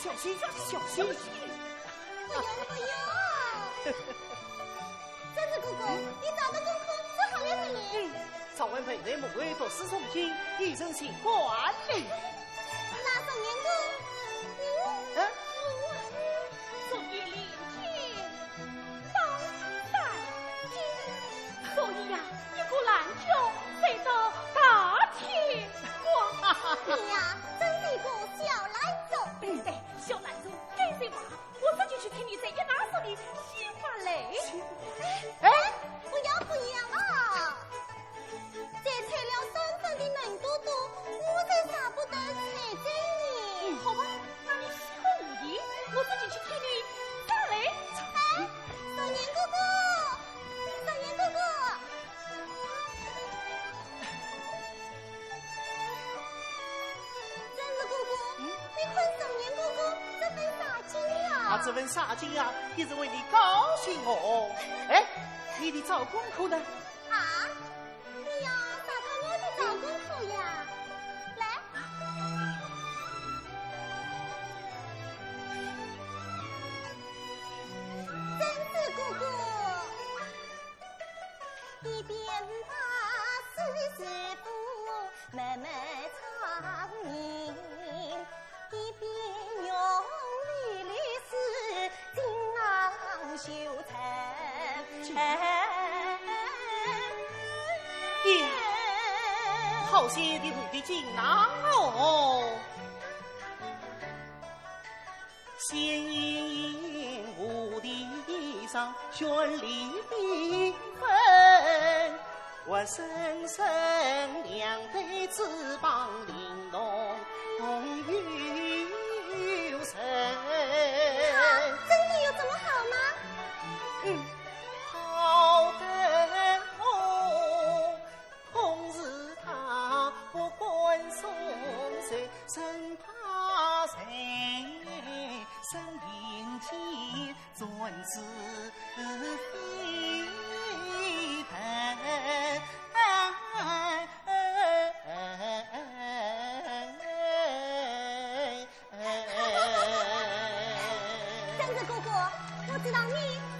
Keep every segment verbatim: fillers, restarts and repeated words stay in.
小心，小心！不要，不要！贞子哥哥，你找的功课做好了没有？嗯，赵文陪在门外读书诵经，已经习惯了。那少年哥，你……嗯？昨夜连天放三更，所以呀，一个懒觉睡到大天光。你呀，真是一个小懒虫。哎，小懒虫，跟谁话？我这就去替你摘一拿手的鲜花来。哎，不要，不要啊！摘采了三分的嫩朵朵，我才舍不得采摘呢。好吧，那你先喝茶，我这就去替你摘来。哎，少年哥哥，少年哥哥。 贞子哥哥，嗯？你看少年哥哥这份洒劲呀。啊，这份洒劲呀，也是为你高兴哦。哎，你的早功课呢？啊？你呀，啥看我的早功课呀？来。贞子哥哥。一边把四十步慢慢唱，一边用力的使劲昂秀才。咦，好些的蝴蝶锦囊哦。 闲言无地上，绚丽缤纷，活生生两对翅膀，玲珑有神。啊，真的有这么好吗？嗯，好得哦。 空是他不管松寿，生怕人生阴间，转子飞奔。贞子哥哥，我知道你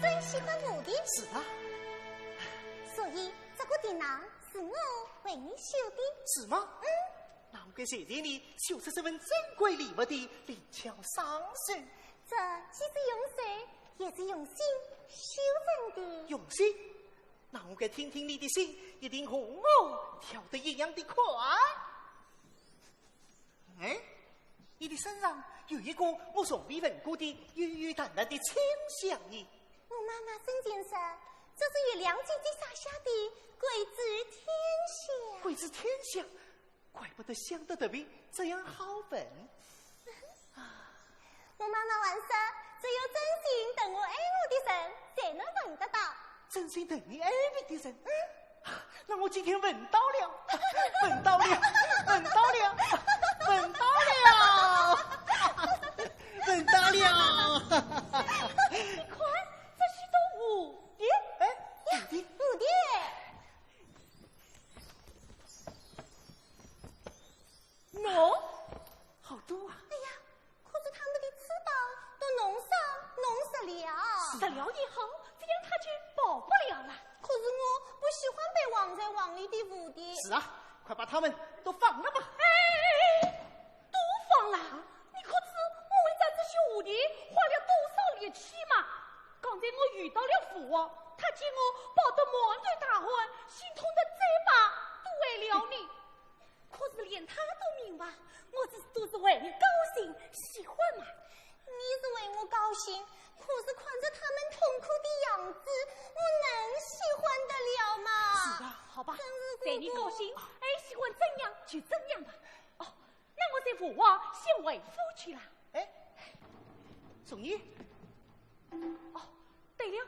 最喜欢蝴蝶。是啊。所以这个锦囊 是我为你绣的。是吗？嗯。那我该谢谢你，绣出这份珍贵礼物的灵巧双手。这既是用手，也是用心绣成的。用心？那我该听听你的心，一定和我跳得一样的快。 哎，你的身上有一股我从未闻过的幽幽淡淡的清香呢。我妈妈生前说，这是月亮姐姐撒下的桂枝添香。桂枝添香，怪不得香得特别这样好闻。我妈妈还说，只有真心疼我爱我的人，才能闻得到。真心疼你爱你的人？嗯。 那我今天闻到了，闻到了，闻到了，闻到了，闻到了。你看，这是朵蝴蝶。哎，蝴蝶？蝴蝶。喏，好多啊。哎呀， 可是它们的翅膀都弄伤、弄折了。折了也好，这样它就跑不了了。可是我不喜欢被忘在网里的蝴蝶。是啊，快把它们都放了吧。哎，都放了？你可知我为这些蝴蝶花了多少力气吗？刚才我遇到了父王，他见我跑得满头大汗，心痛得嘴巴都歪了呢。 可是连他都明白，我这都是为你高兴，喜欢嘛。你是为我高兴，可是看着他们痛苦的样子，我能喜欢得了吗？是啊，好吧，真是，随你高兴，爱喜欢怎样就怎样吧。哦，那我在父王先回府去了。哎，送你。哦， 对了，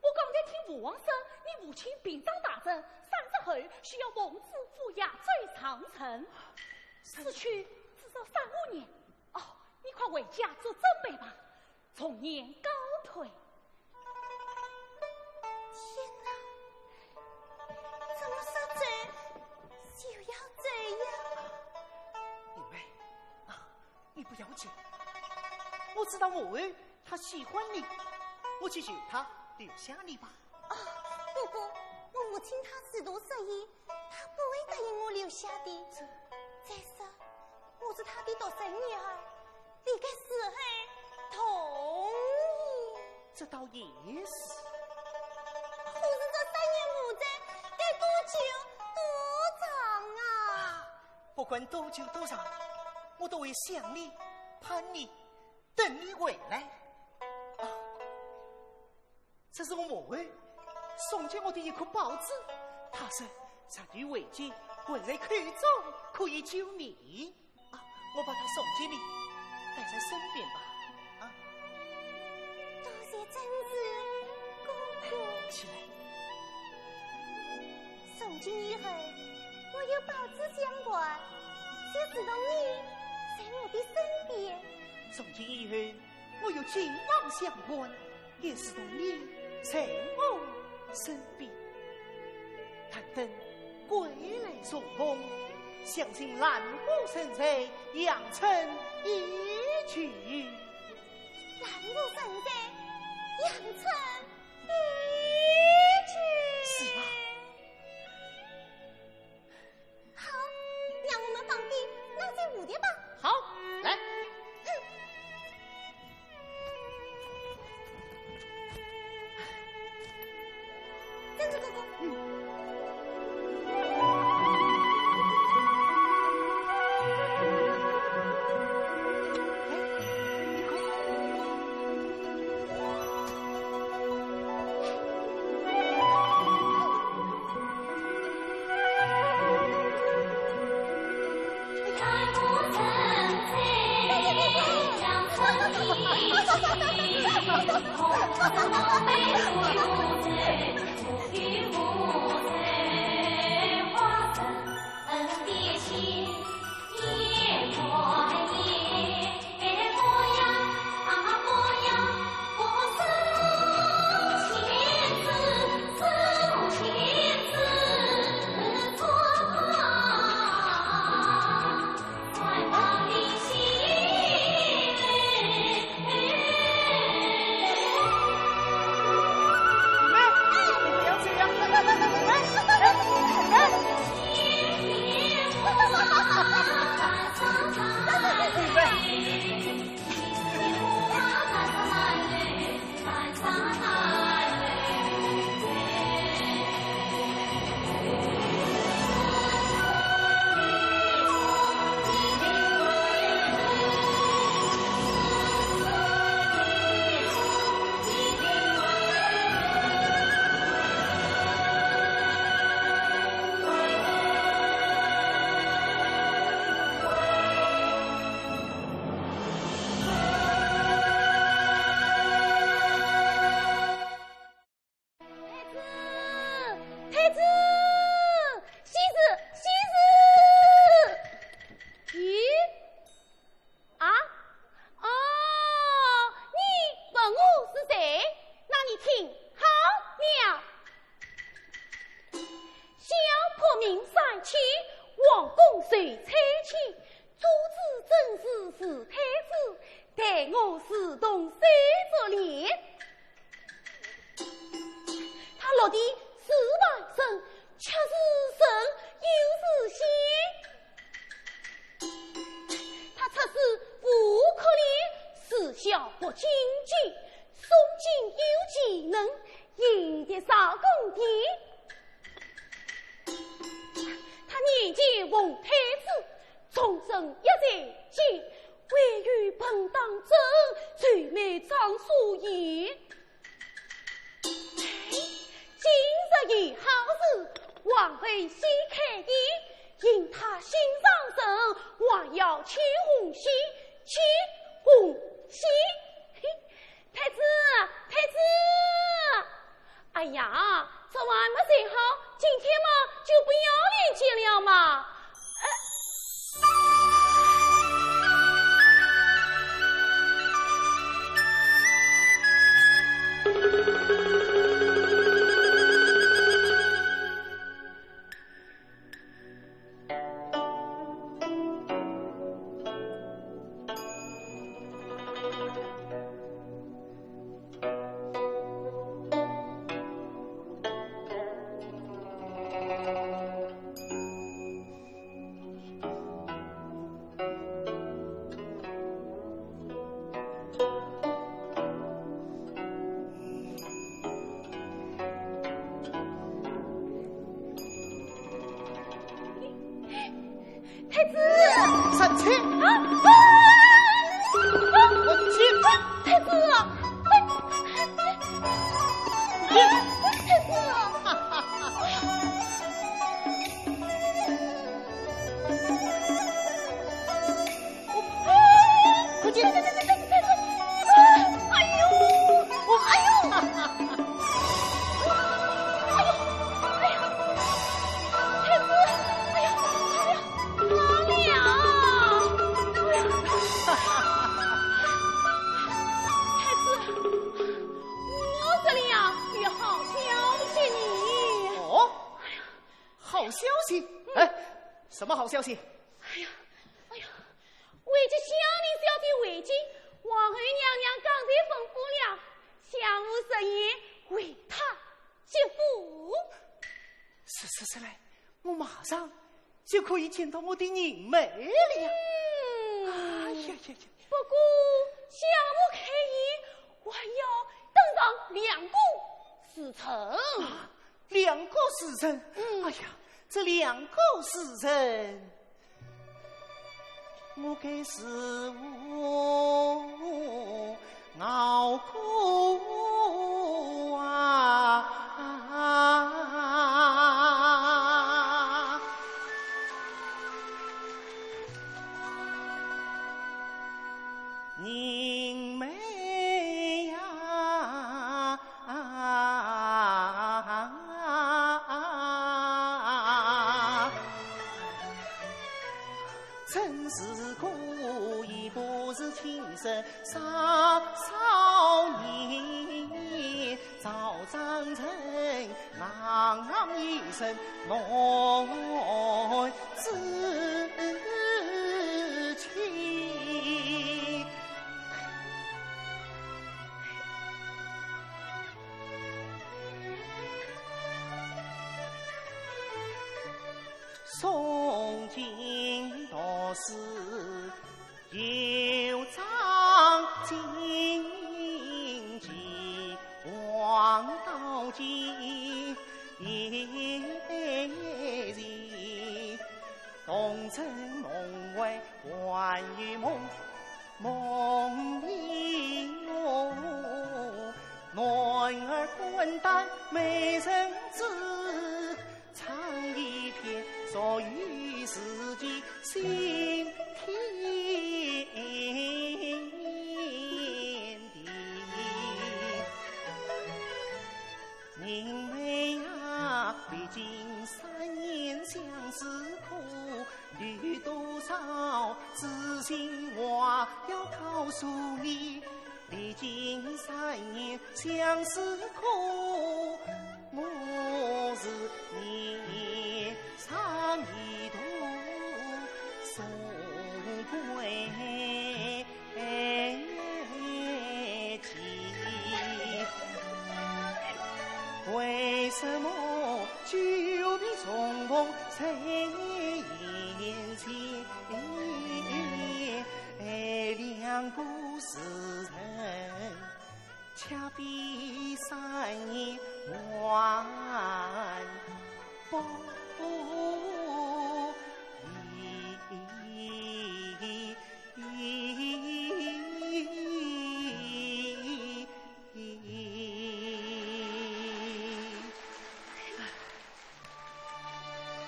我刚才听父王说，你父亲病重大症，三日后需要奉旨赴扬州长城，此去至少三五年。哦，你快回家做准备吧，从言告退。天哪，怎么说走就要走呀？林妹，啊， 你不要紧，我知道母后她喜欢你，我去求她留下你吧。啊，不不，我父亲他许多誓言，他不会答应我留下的。再说，我是他的独生女儿，理该侍候同意。这倒也是。可是这三年无见，该多久多长啊？不管多久多长，我都会想你、盼你、等你回来。啊，这是我母后送给我的一颗宝珠，她说，长久未见，还在口中可以救命。啊，我把它送给你，带在身边吧。啊，多谢珍珠哥哥。起来。从今以后，我有宝珠相伴，就如同你在我的身边。从今以后，我有金榜相伴，也是同你在我身边。但等归来重逢，相信兰花盛开，阳春依旧。兰花盛开，阳春依旧。是啊。 好，让我们放鞭，拉起蝴蝶吧。好，来。珍珠哥哥。嗯。哎，你看。 太子，太子，喜事，喜事！咦？啊？哦，你问我是谁？那你听好了。萧伯命三千，皇宫受差遣， 做主正是是太子，待我如同手足连。他落得是外甥，却是神又是仙。他出师无可恋，自小学京剧，诵经有技能，赢得少功点。 他年前奉太子，终身一在京，唯有本当真，愁眉长舒颜。今日有好事，皇后喜开颜，因他心上人，还要牵红线，牵红线。嘿， 太子，太子！哎呀，昨晚没睡好，今天嘛就不要练剑了嘛。呃三千。啊！啊！啊！我去。太子！太子！太子！快去！太子！太子！太子！哎呦！哎呦！哎呦！哎呦！太子！哎呀！哎呀！ 妈呀！哎呀！太子，我这里呀，有好消息呢。哦，好消息？哎，什么好消息？哎呀，哎呀，为接小人小姐回京，皇后娘娘刚才吩咐了，下午十点为她接风。是是是，来，我马上就可以见到我的宁妹了呀。嗯。哎呀呀呀。不过，下午开宴还要等上两个时辰。啊，两个时辰？嗯。哎呀，这两个时辰，我该如何熬过啊？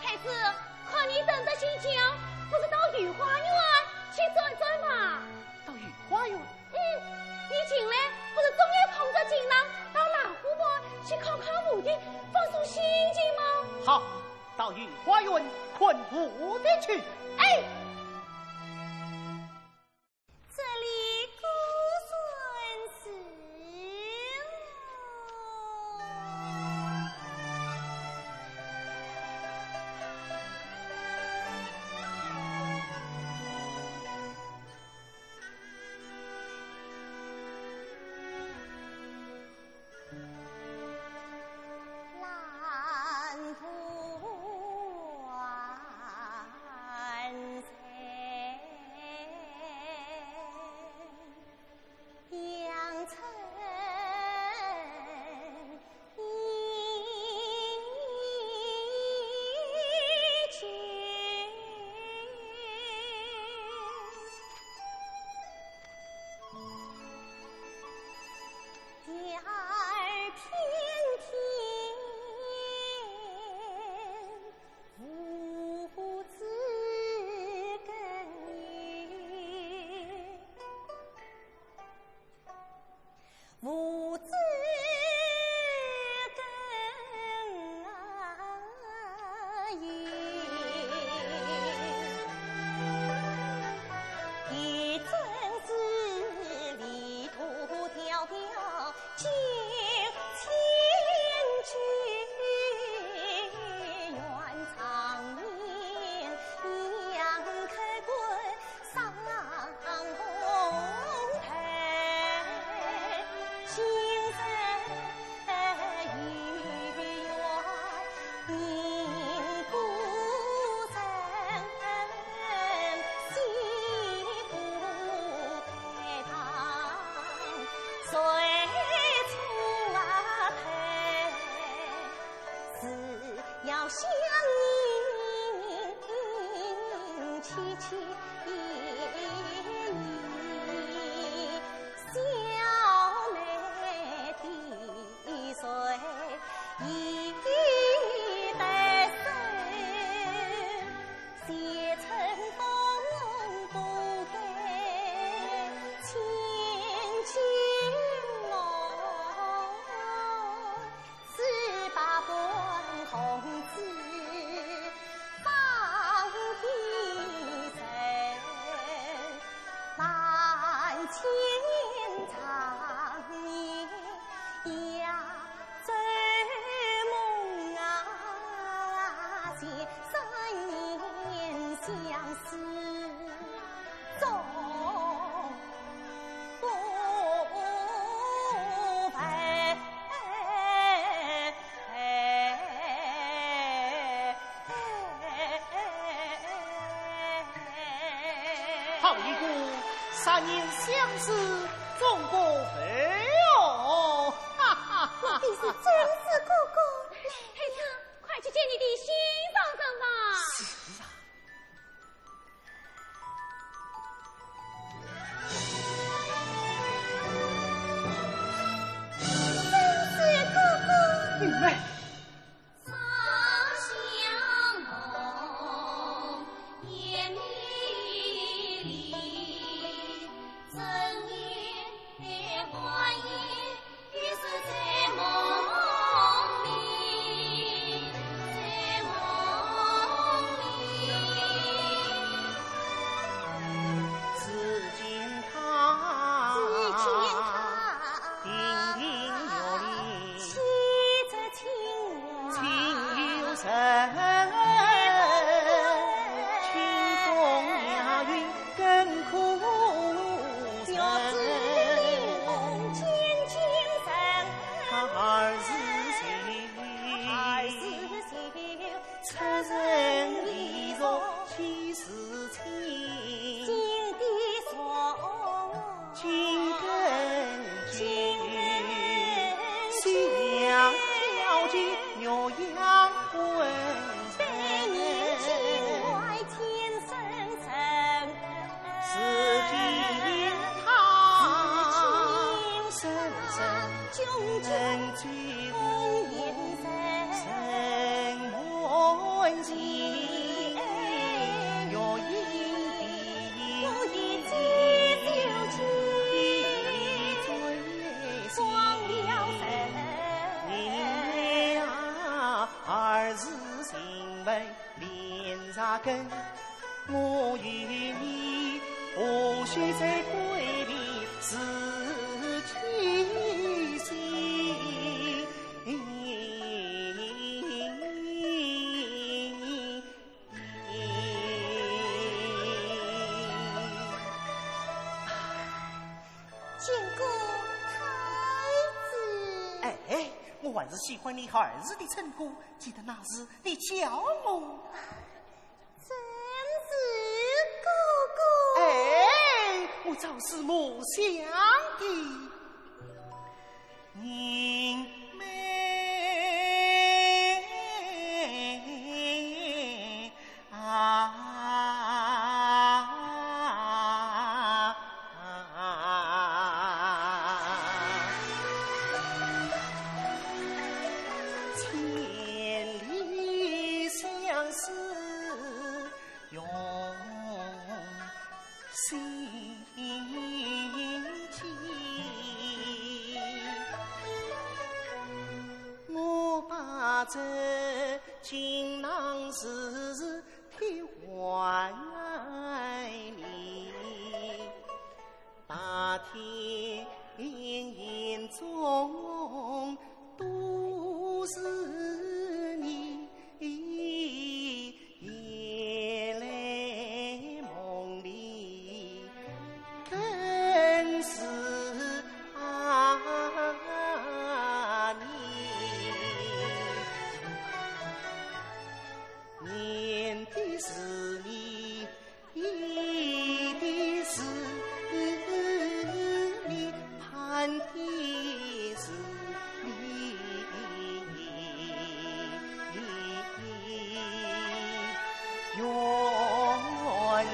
太子，看你等得心焦，不如到御花园去转转吧。到御花园？嗯，你近来不是总有空着劲呢，到兰花庵去看看蝴蝶，放松心情吗？好，到御花园看蝴蝶去。哎。 这里果然是。好一个杀人相思终过后哦！哈哈哈！你是曾氏哥哥。来，孩子，快去见你的心上人吧。是啊。曾氏哥哥。妹妹。见过太子。哎，我还是喜欢你儿子的称呼，记得那时你叫我曾氏哥哥。哎，我朝思暮想的。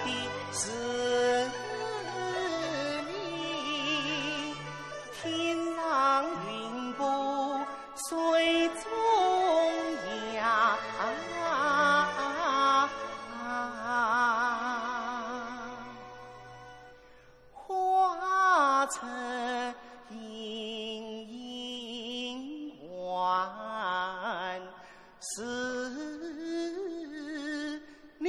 的是你，天上云步水中阳，花车莺莺还 是你。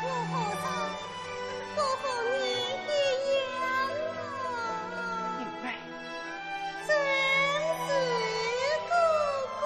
我何尝不和你一样啊？明白。真是哥哥。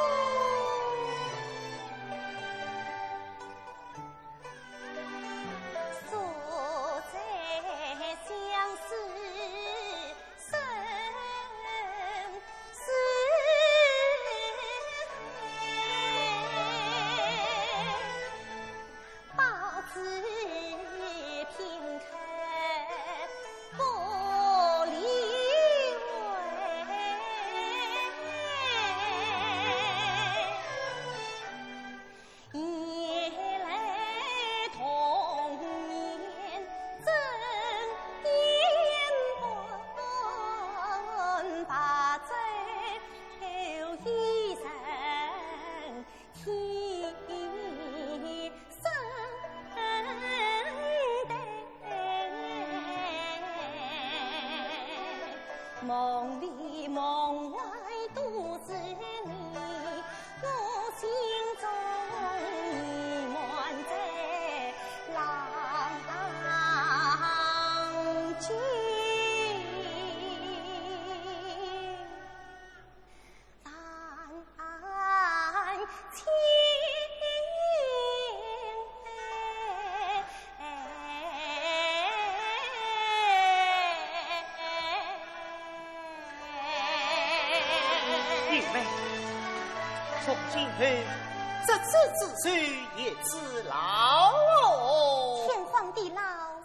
天荒地老，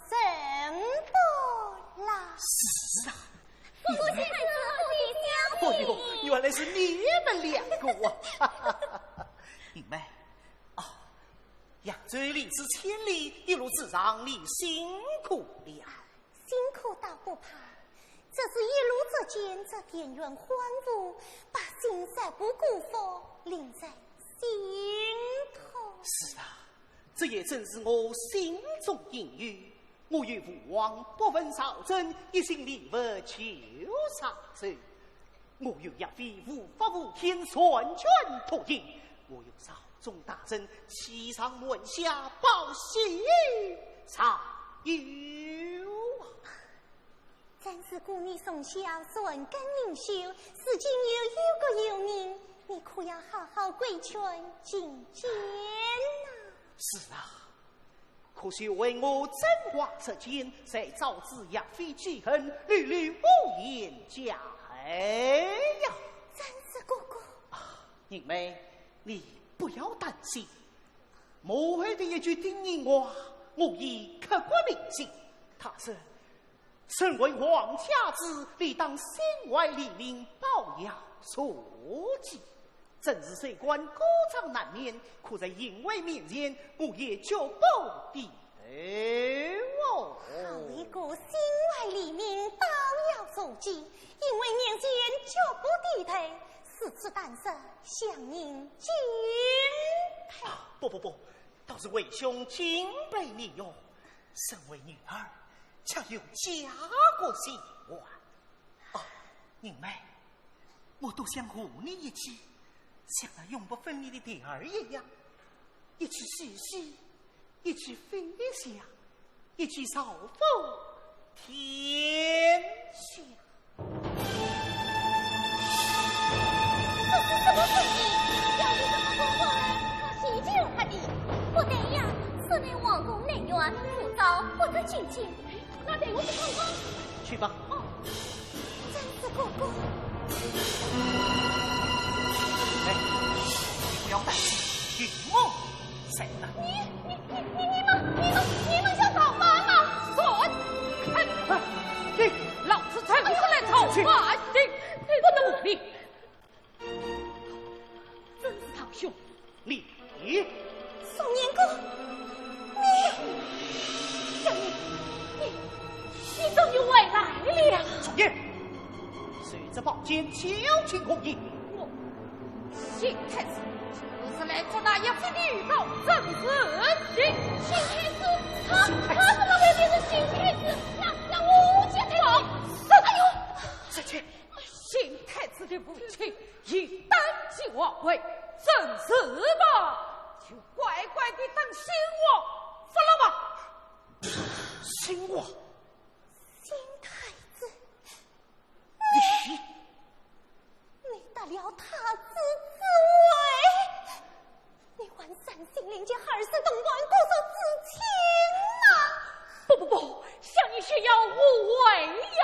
人不老。是啊。 哦哟，原来是你们两个啊！明白。哦，扬州来此千里，一路之上你辛苦了。辛苦倒不怕，只是一路之间，这田园荒芜，百姓食不果腹，令人心痛。是啊，这也正是我心中隐忧。 我有父王不问朝政，一心礼佛求长寿。我有岳飞无法无天，全权独行。我有朝中大臣欺上瞒下，报喜上忧啊！曾是故你从小善根灵秀，如今又有功有名，你可要好好规劝进谏呐。是啊， 可是为我征伐之间，才招致岳飞记恨，屡屡无言加害呀。曾是哥哥。啊，云妹，你不要担心。母后的一句叮咛话，我已刻骨铭心。她说，身为皇家子，理当心怀黎民，报效社稷。 正是虽官过掌难免，可在英威面前，我也绝不低头哦。好一个心怀黎民，报效社稷，英威面前绝不低头，如此胆识，想应敬佩。啊，不不不，倒是为兄敬佩你哟。身为女儿，恰有家国之望。 哦，云妹，我多想和你一起，像那永不分离的蝶儿一样，一起嬉戏，一起飞翔，一起造福天下。这是什么声音？小姐怎么冲过来？她是求他的。不对呀，此乃皇宫内院，不招不得进去。 那待我去看看。去吧。哦，曾是哥哥。哎，你不要担心，有我在你、你、你、你、你们、你们、你们想造反吗？说！哎，你，老子就是来造反的，你不能无礼。曾氏堂兄，你，宋年哥，你，小年，你，你终于回来了。宋年，谁这宝剑交给我？我 邢太子，就是来捉拿杨妃的高曾氏的。邢太子，他、他怎么会变成邢太子？那、那我就……哎呦，这……这……邢太子的父亲一旦继皇位，曾氏吧，就乖乖地当新王，服了吧？新王？邢太子。 你，你得了太子之位，你还三心两意，二世同堂，各守自清啊！不不不，想你休要误会呀！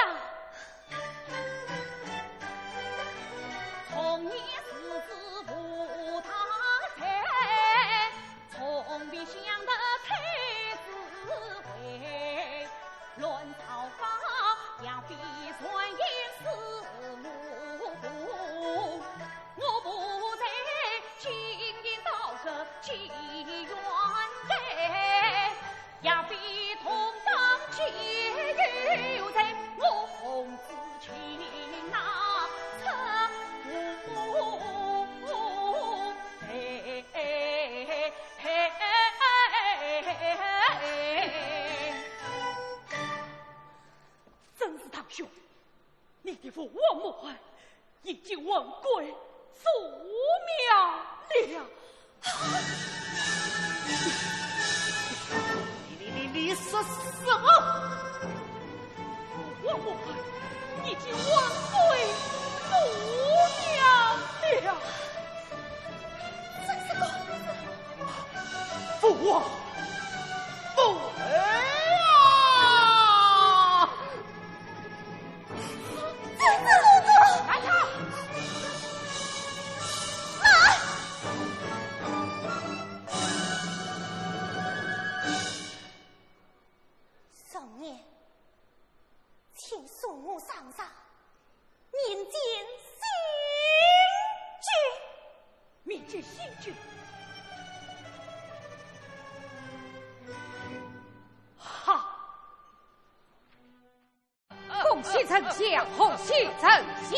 曾氏堂兄，你的父王母后已经魂归祖庙了。你，你，你，你说什么？父王母后已经魂归祖庙了。曾氏公子。 父王，父后啊！宋年，请送我上朝。 面见新君。面见新君。好。恭喜丞相，恭喜丞相。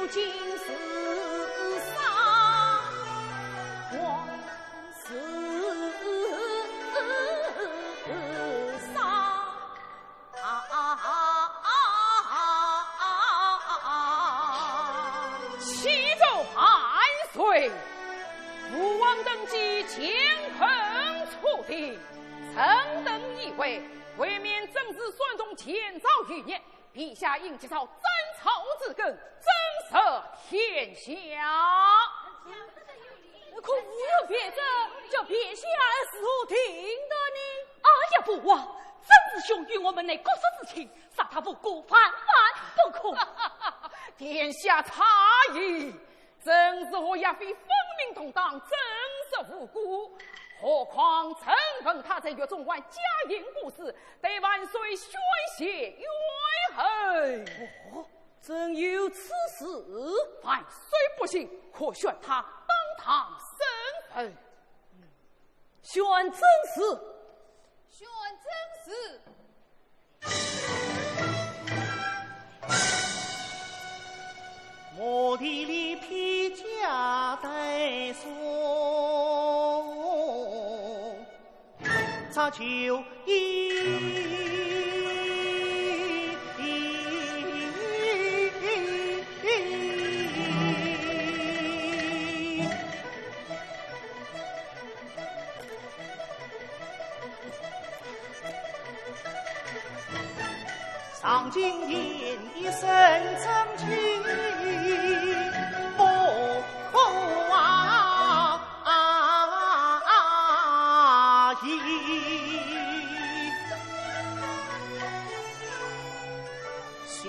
今世上，往事伤。启奏万岁，父王登基乾坤初定，臣等以为，未免正是山东前朝余孽， 陛下应急草斩草除根，正则天下。可无有别则，叫陛下如何定夺呢？哎呀，父王，曾师兄与我门内各族之亲，杀他无辜，万万不可。殿下差矣， 曾师和岳飞分明同党，正是无辜。何况臣闻他在狱中还假行古诗，对万岁宣泄怨恨。哦，真有此事？万岁不信，可宣他当堂审问。宣正是。宣正是。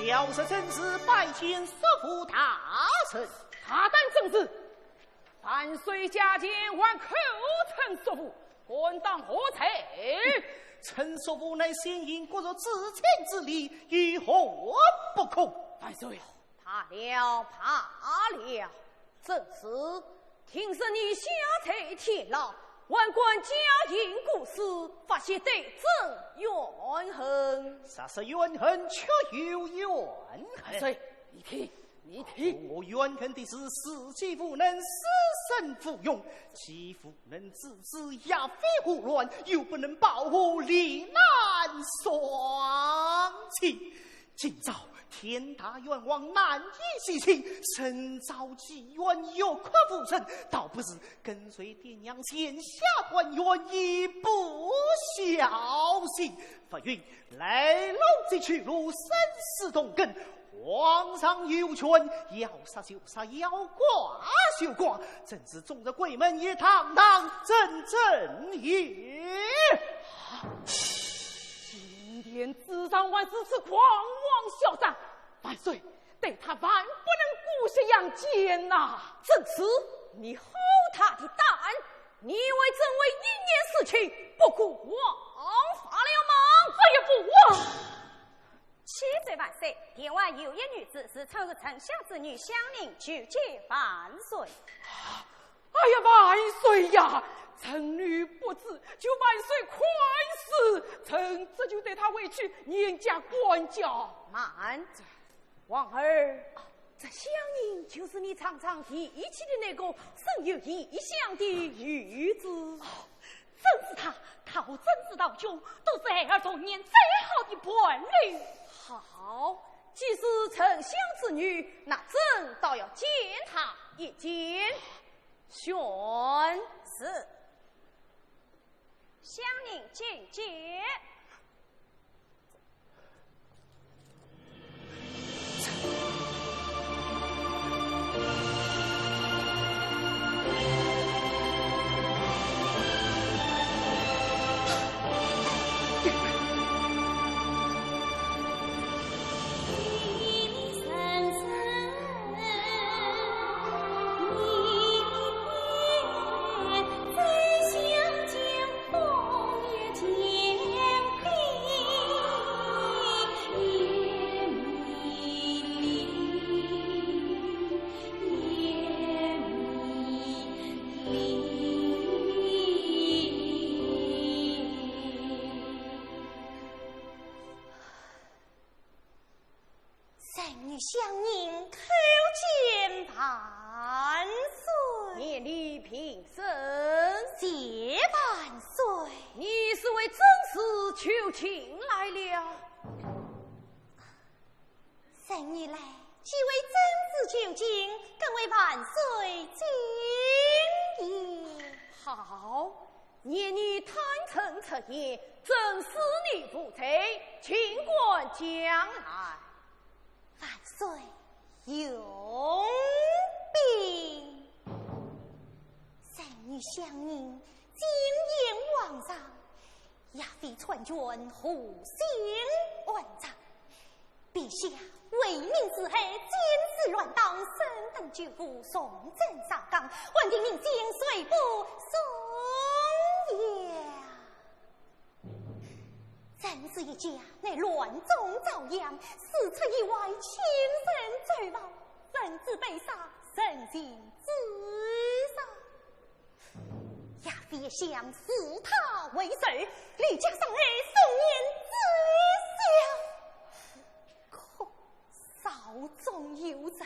小侄曾师拜见叔父大人。大胆曾师， 万岁驾前还口称叔父，敢当何罪？称叔父乃先贤国族至亲之礼，有何不可？万岁！罢了，罢了，曾师，听说你家在天牢，还敢假行古诗，发泄对朕怨恨。啥是怨恨，却有怨恨。万岁，你听， 你听。我怨恨的是，自己无能，师生无用，既无能制止岳飞胡乱，又不能保护李兰双亲。今朝天大冤枉，难以洗清，深遭积怨，欲哭无声，倒不如跟随爹娘前下官愿，以报效心。 不允来路之去路，生死同根。皇上有权，要杀就杀，要剐就剐，朕是忠直鬼门也，堂堂正正也。金殿之上，还如此狂妄嚣张，万岁，对他万不能姑息养奸呐！曾师，你好大的胆！ 你为朕为一念私情，不顾王法了吗？哎呀，父王！启奏万岁，殿外有一女子，自称是丞相之女，向您求见万岁。哎呀，万岁呀！臣女不知，求万岁宽恕，臣这就带她回去见驾管教。慢， 皇儿，这香凝就是你常常提起的那个身有异象的女子。哦，正是她，她和曾师道兄都是孩儿童年最好的伴侣。好，既是丞相之女，那朕倒要见她一见。宣旨。香凝觐见。平身。谢万岁。你是为政事求情来了？臣女来既为政事求情，更为万岁请安。好，念你坦诚直言，朕赦你无罪，请官讲来。 万岁容禀。臣女享年，敬仰皇上，也非参权，胡兴暗藏。陛下为民除害，监视乱党，深得救护，重镇沙场，安定民心，遂不松绑。 臣氏一家乃乱中遭殃，四出意外，亲人走亡，臣子被杀，人尽自杀。也非想视他为仇，李家伤害，宋年之孝。可 朝中有人，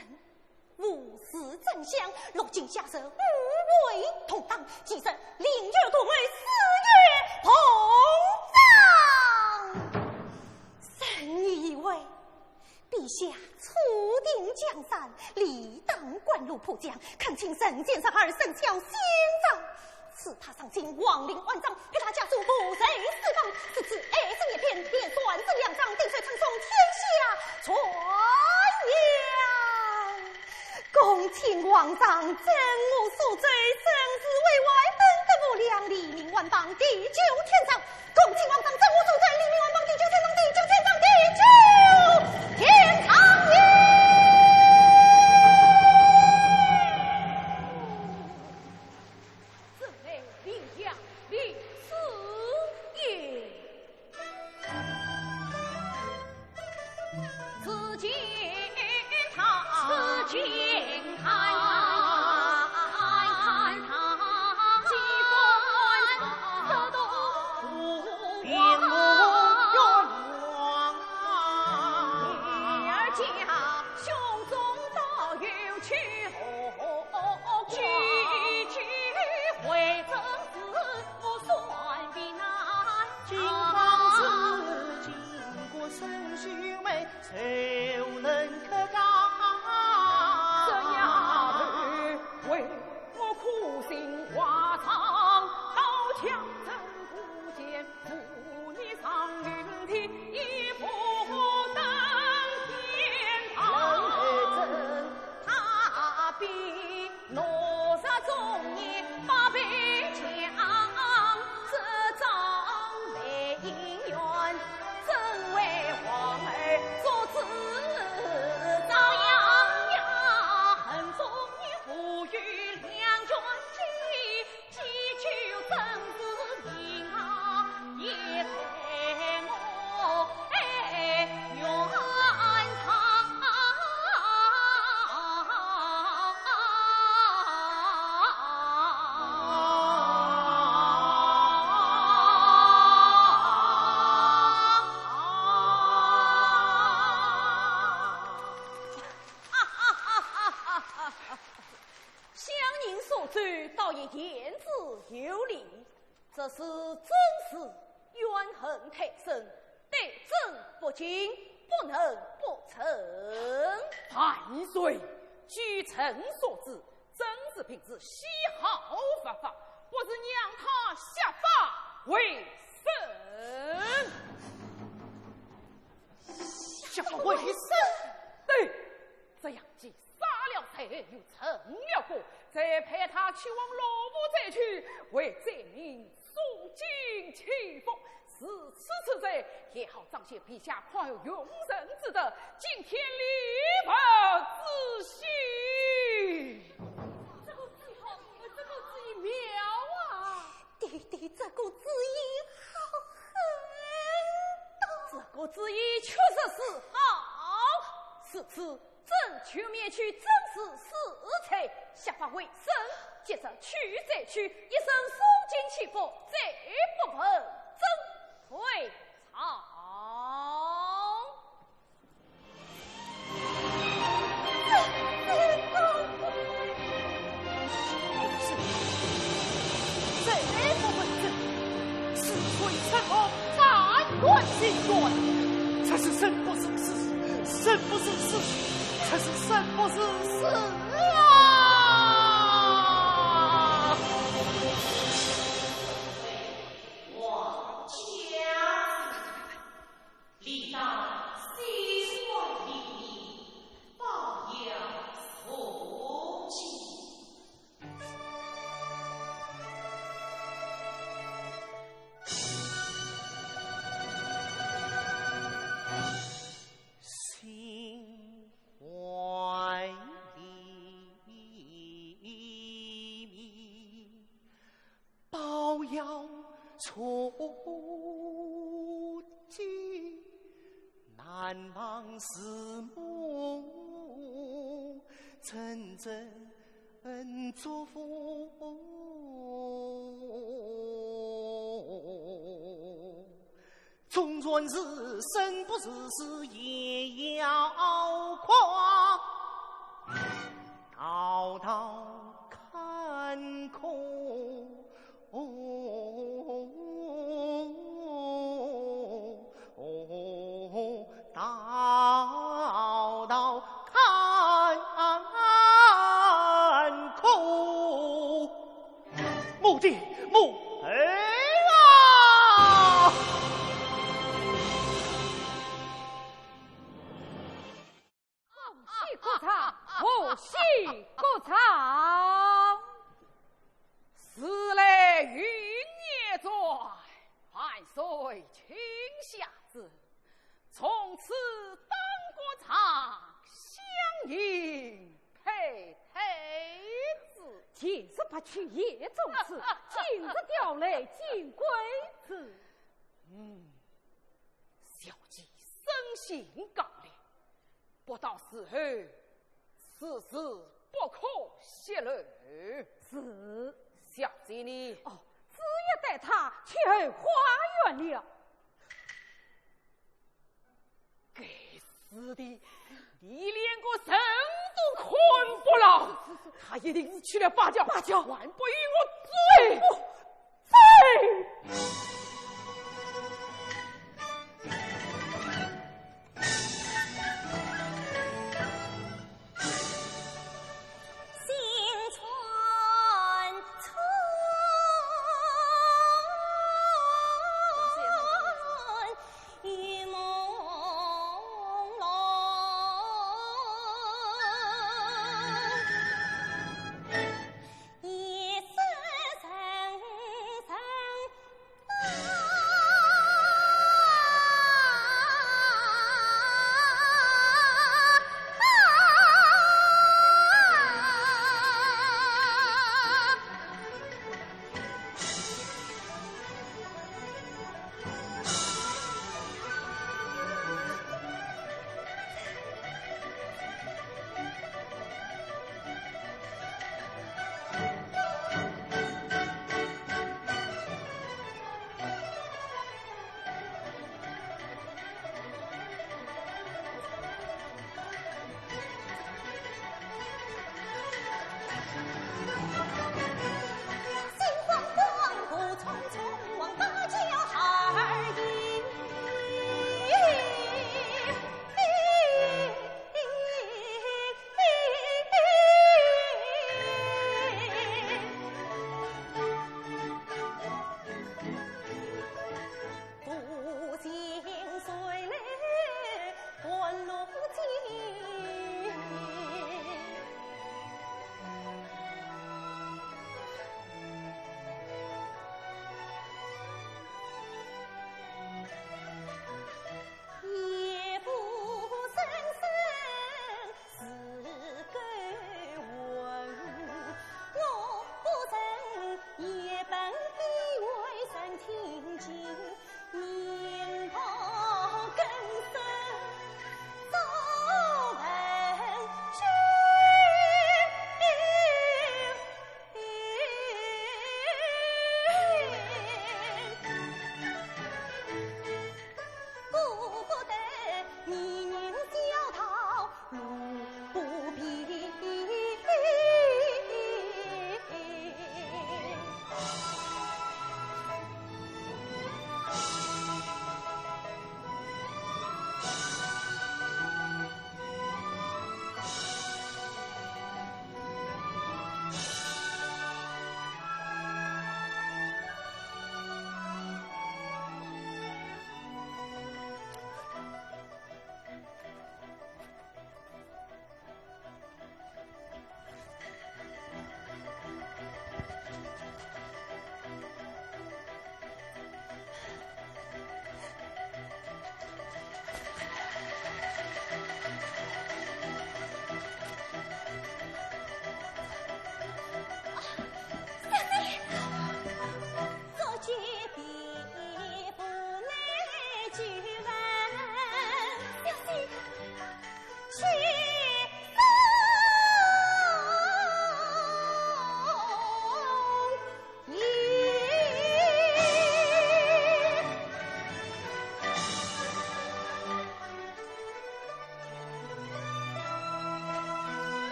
无视丞相，落井下石，互为同党，其实另有图谋，私欲膨胀。臣女以为，陛下初定江山，理当官路普降，恳请人前十二生肖先斩。 赐他上京，王令万丈，批他家书，布贼四方，四次二十一篇，便算是两张，定水称松，天下传扬。恭请皇上准我恕罪，臣氏为外本得无量，黎民万邦，地久天长。恭请皇上准我恕罪，黎民万邦，地久天长，地久天长，地久天长也。 此乃临江李四爷。紫金堂，紫金堂，金冠紫铜王。女儿家 胸中倒有屈，举举回政事，我算为难。金榜题名，金国双秀美，谁能可抗？这丫头为我苦心画上刀枪，怎不见 父女双云天，不登天堂。他比哪吒忠义百倍强，这张美姻缘，怎为皇儿做主张？呀呀，恨中你无有良缘。 乡邻所奏，倒也言之有理。这是政事，怨恨太深，对朕不敬，不能不成。万岁！据臣所知，朕是平时喜好发发，不如让他削发为僧。削发为僧？对，这样既 杀了贼，又成了功，再派他去往罗浮灾区，为灾民诵经祈福。如此之罪，也好彰显陛下宽容容人之德，敬天理佛之心。这个主意好，这个主意妙啊！爹爹，这个主意好很多。这个主意确实是好。如此 朕就免去曾氏死罪，削发为僧，接着去再去，一声诵经祈福，再不问，朕退朝。心断，这是生不如死，生不如死，这是生不如死啊！王家子，理当心怀礼义，保佑社稷。 心怀礼义，保佑社稷，难忘师母真正祝福。 纵然是生不如死也要哭，道道坎坷，道道坎坷。 母的，母儿啊！恭喜国丈，恭喜国丈！时来运也转，万岁请下旨。 从此当国丈，相迎佩戴之。前日不去也中此，今日调来金桂枝。嗯，小姐生性刚烈，不到时候，此事不可泄露。是。小姐呢？哦，子夜带她去后花园了。 该死的，你连个人都看不牢，他一定是去了芭蕉。芭蕉，还不与我追！追！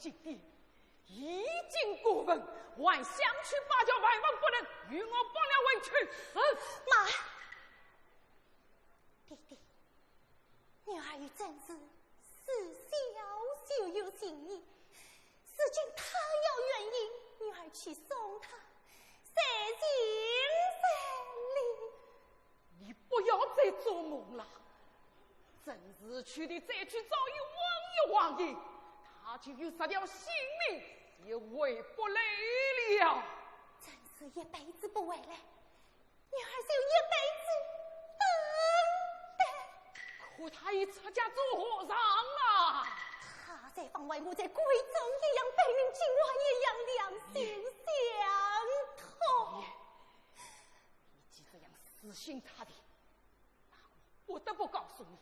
弟弟，已经过分，还想去把叫外王不能，与我绑了回去。是。慢！弟弟，女儿与曾氏自小就有情谊，如今她要愿意，女儿去送她，随情随理。 你不要再做梦了。曾氏去的再去找一王爷王爷，他就有这条性命也回不来了。曾氏一辈子不回来，女儿就一辈子等待。可他已出家做和尚啊。他在房外，我在闺中，一样悲名，今晚一样两心相通。 你既这样死心塌地，那我不得不告诉你，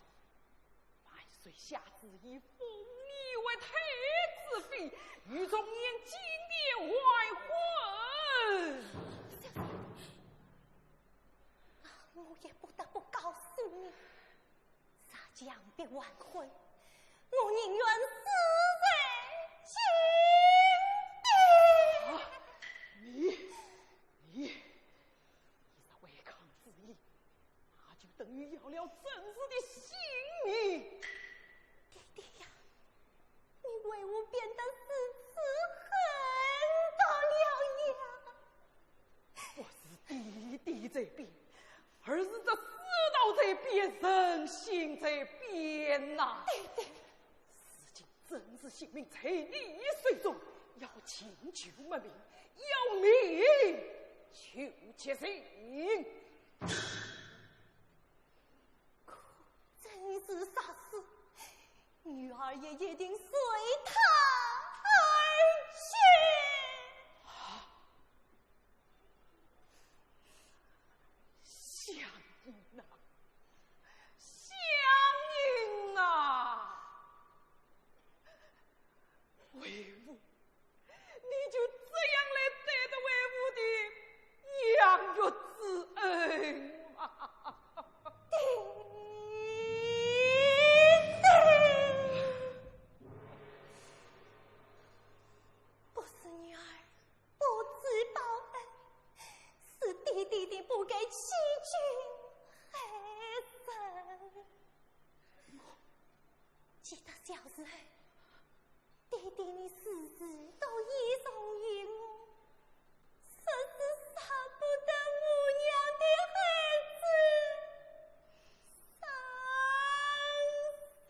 万岁下旨已封你为太子妃，与容颜金殿完婚。那我也不得不告诉你， 若强逼完婚，我宁愿死在金殿。啊，你，你，你若违抗旨意，那就等于要了曾氏的性命。爹爹呀，你为何变得如此狠毒了呀？ 不是爹爹在变，而是这世道在变，人心在变呐。爹爹。如今曾氏性命在你手中，要情救没命，要命救急性。可曾氏若死，女儿也一定随她而去。 啊，香云呐，香云呐，为父，你就这样来对待为父的养育之恩吗？爹爹，不是女儿 不知报恩，是爹爹的不该欺君害人。记得小时候，爹爹你时时都倚重于我，实是舍不得我娘的孩子伤心。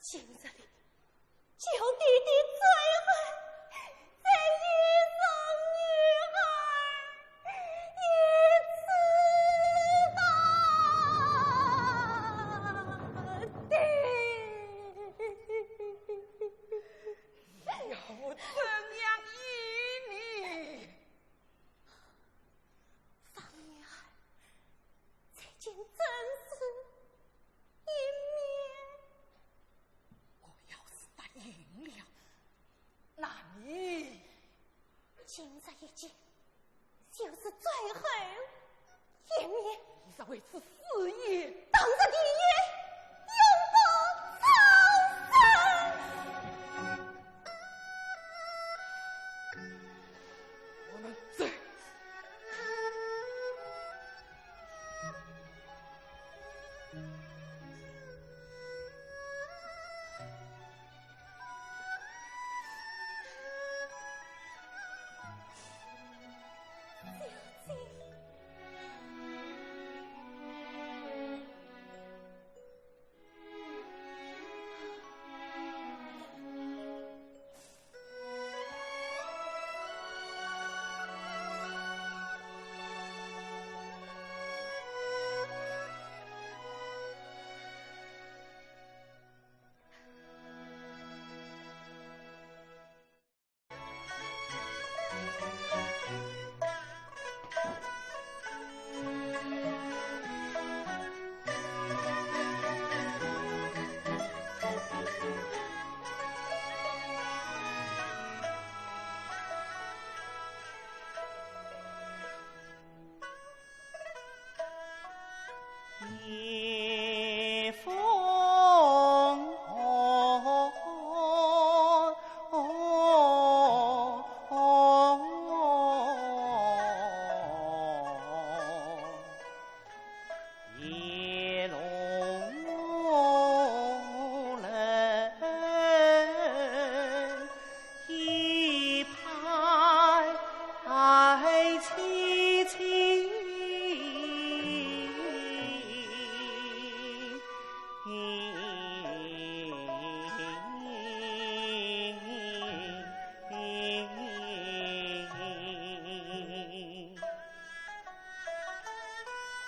今日里，求爹爹最后再依从女儿一次吧。爹，要我怎样依你？ 放女儿再见曾氏一面。我要是答应了，那你……今日一见，就是最后一面。你是为此誓言？当日一言，永不超生。 我们走。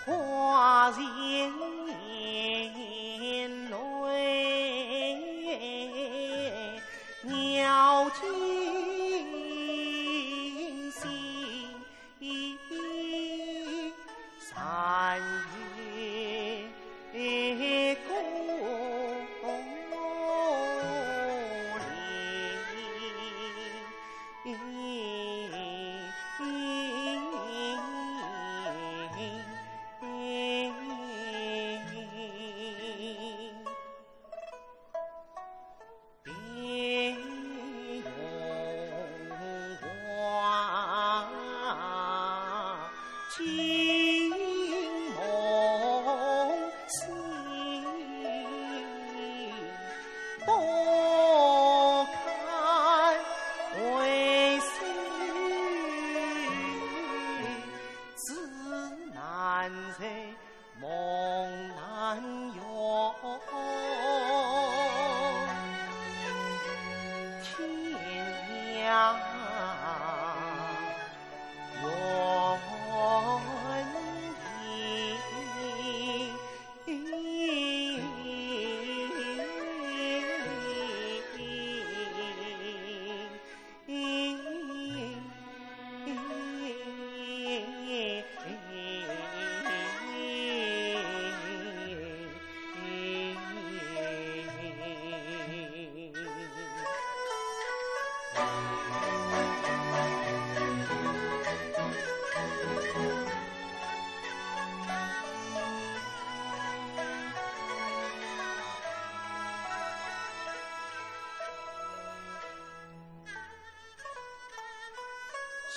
花前月，鸟惊醒，山月光。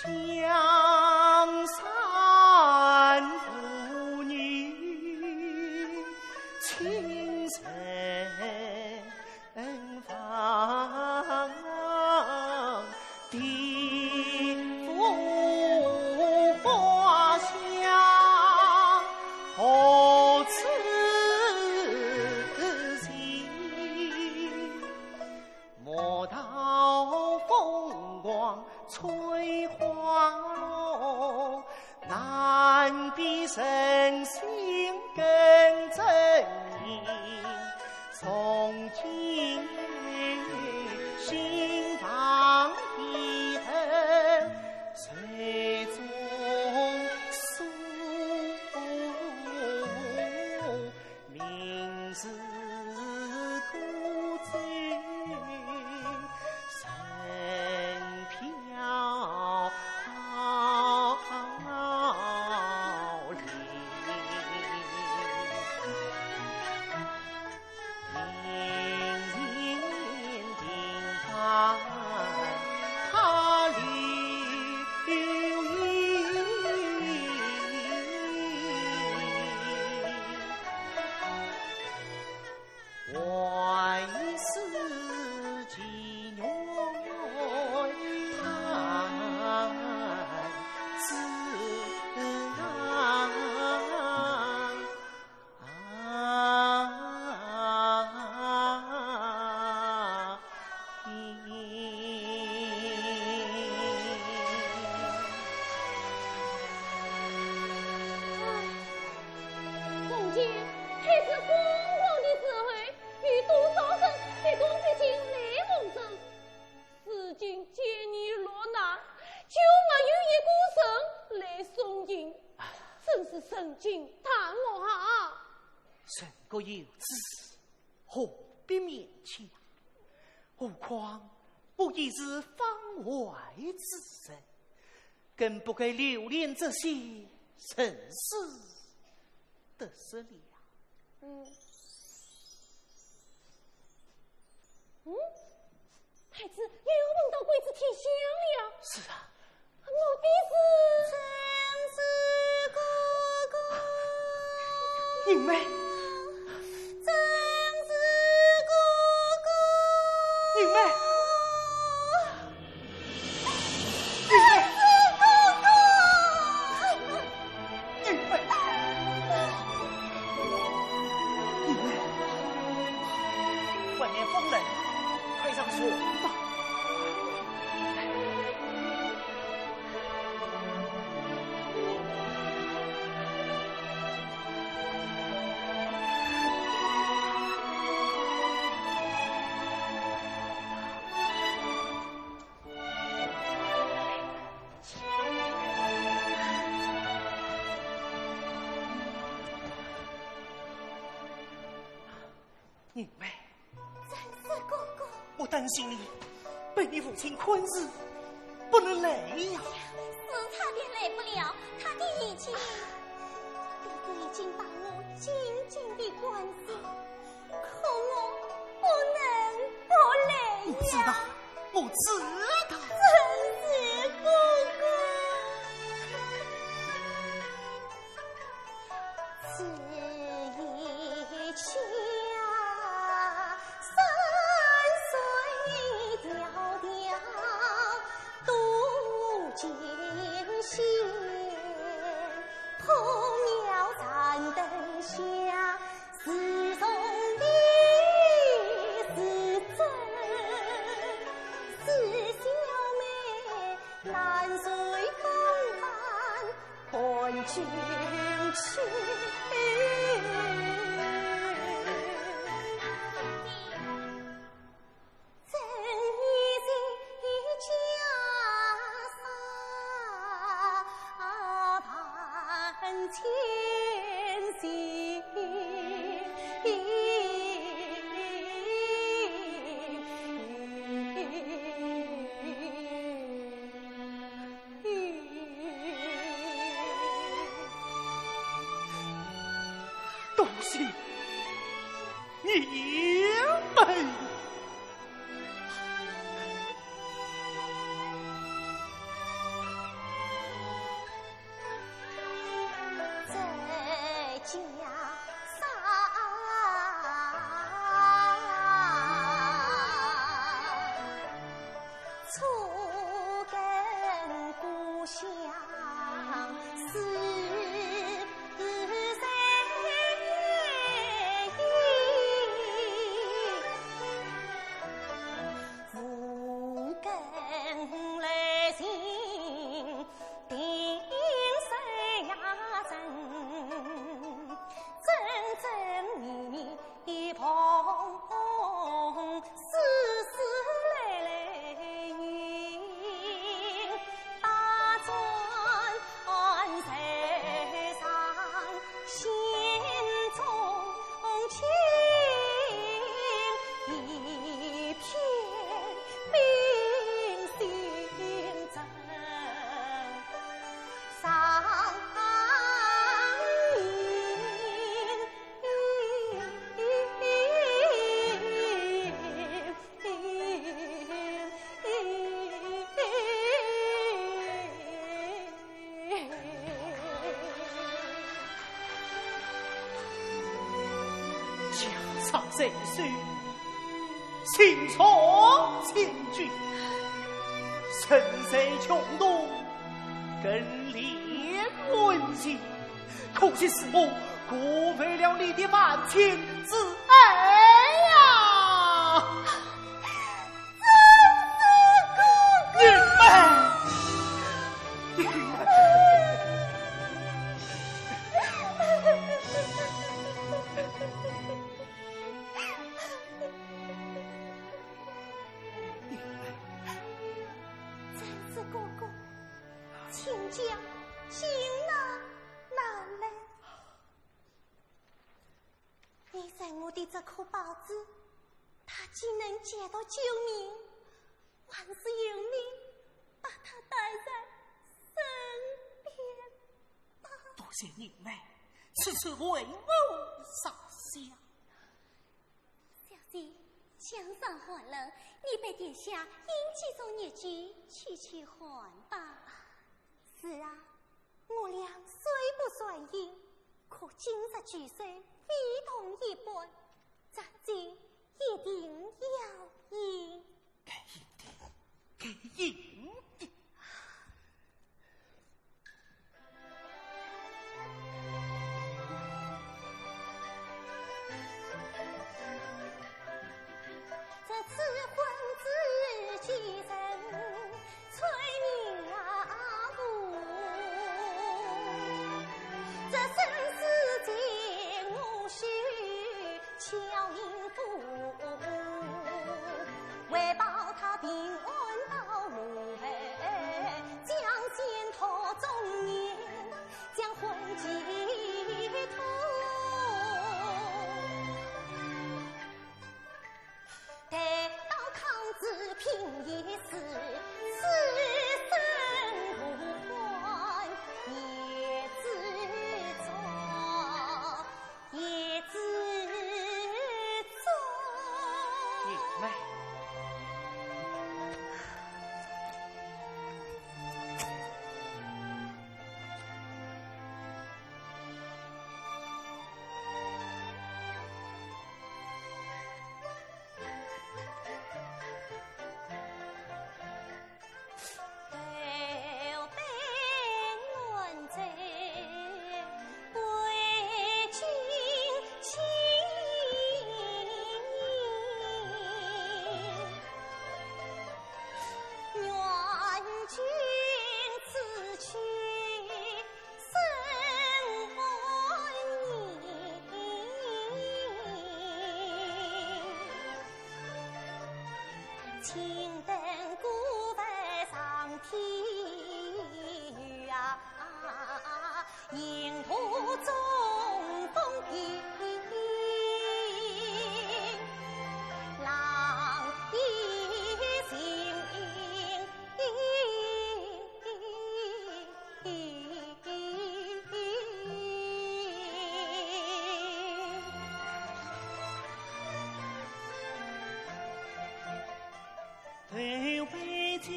江山妇女情深。 何必勉强？何况我也是方外之人，更不该留恋这些人世得失了。嗯。嗯？太子又梦到鬼子天香了。是啊。 我的是。云妹。云妹。云妹。云妹。云妹。外面风冷，快上床吧。云妹，真是哥哥。我担心你被你父亲困住，不能来呀。是差点来不了，他的眼睛，弟弟已经把我紧紧地关住，可我不能不来呀。我知道，我知道。真是哥哥。 这一切山水迢迢都尽现，破庙残灯下，是重的是真，是小妹难随风帆 看君去。正义的袈裟万千岁。 多谢你们。 家财万贯，心中千句，身在穷途，更怜恩情。 可惜是我辜负了你的万千之爱呀！真是哥哥！云妹，云妹，云妹，真是哥哥，请讲，情难难了。 你在我的这颗宝子，它竟能解毒救命，还是有命把它带在身边吧。多谢云妹，此事为母着想。小姐，江上寒冷，你陪殿下饮几盅热酒去去寒吧。是啊， 我俩虽不算饮，可今日酒色非同一般，咱酒一定要饮。该饮的，该饮的。 这赐婚之期人催命啊，这生死劫我须敲冥府，为报他平安到路回。青灯古佛上天游啊，银河中风平，浪里行。 头杯酒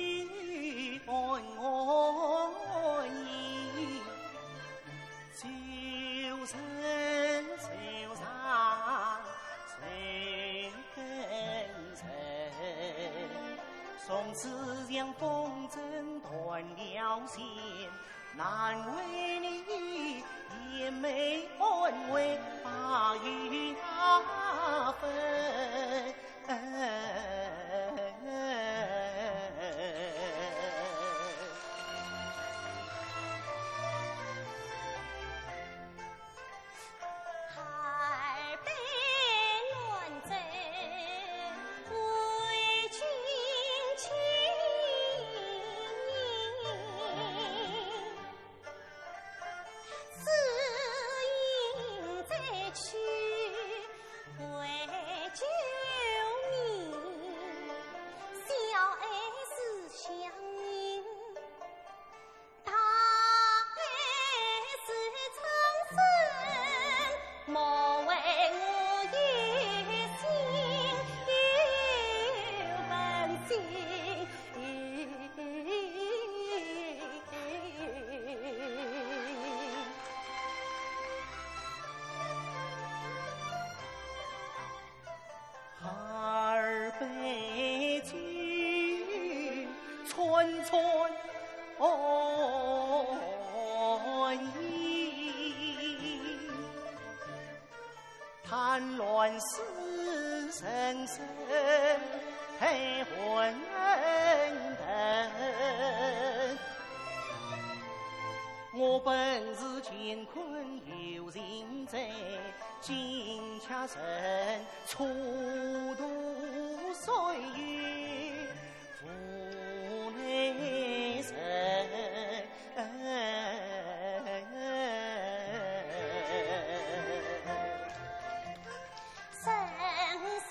安我意，酒神酒上谁跟谁？从此让风尘断了线，难为你，也没安慰白云那分。 二杯乱斟为君倾，只饮这曲为酒茗，小爱思乡人。 大爱是苍生，莫为我一心，有本心。 二杯酒，串串欢喜。叹乱世人生，太混沌。我本是乾坤有情者， 今却身处度岁月无奈人。声声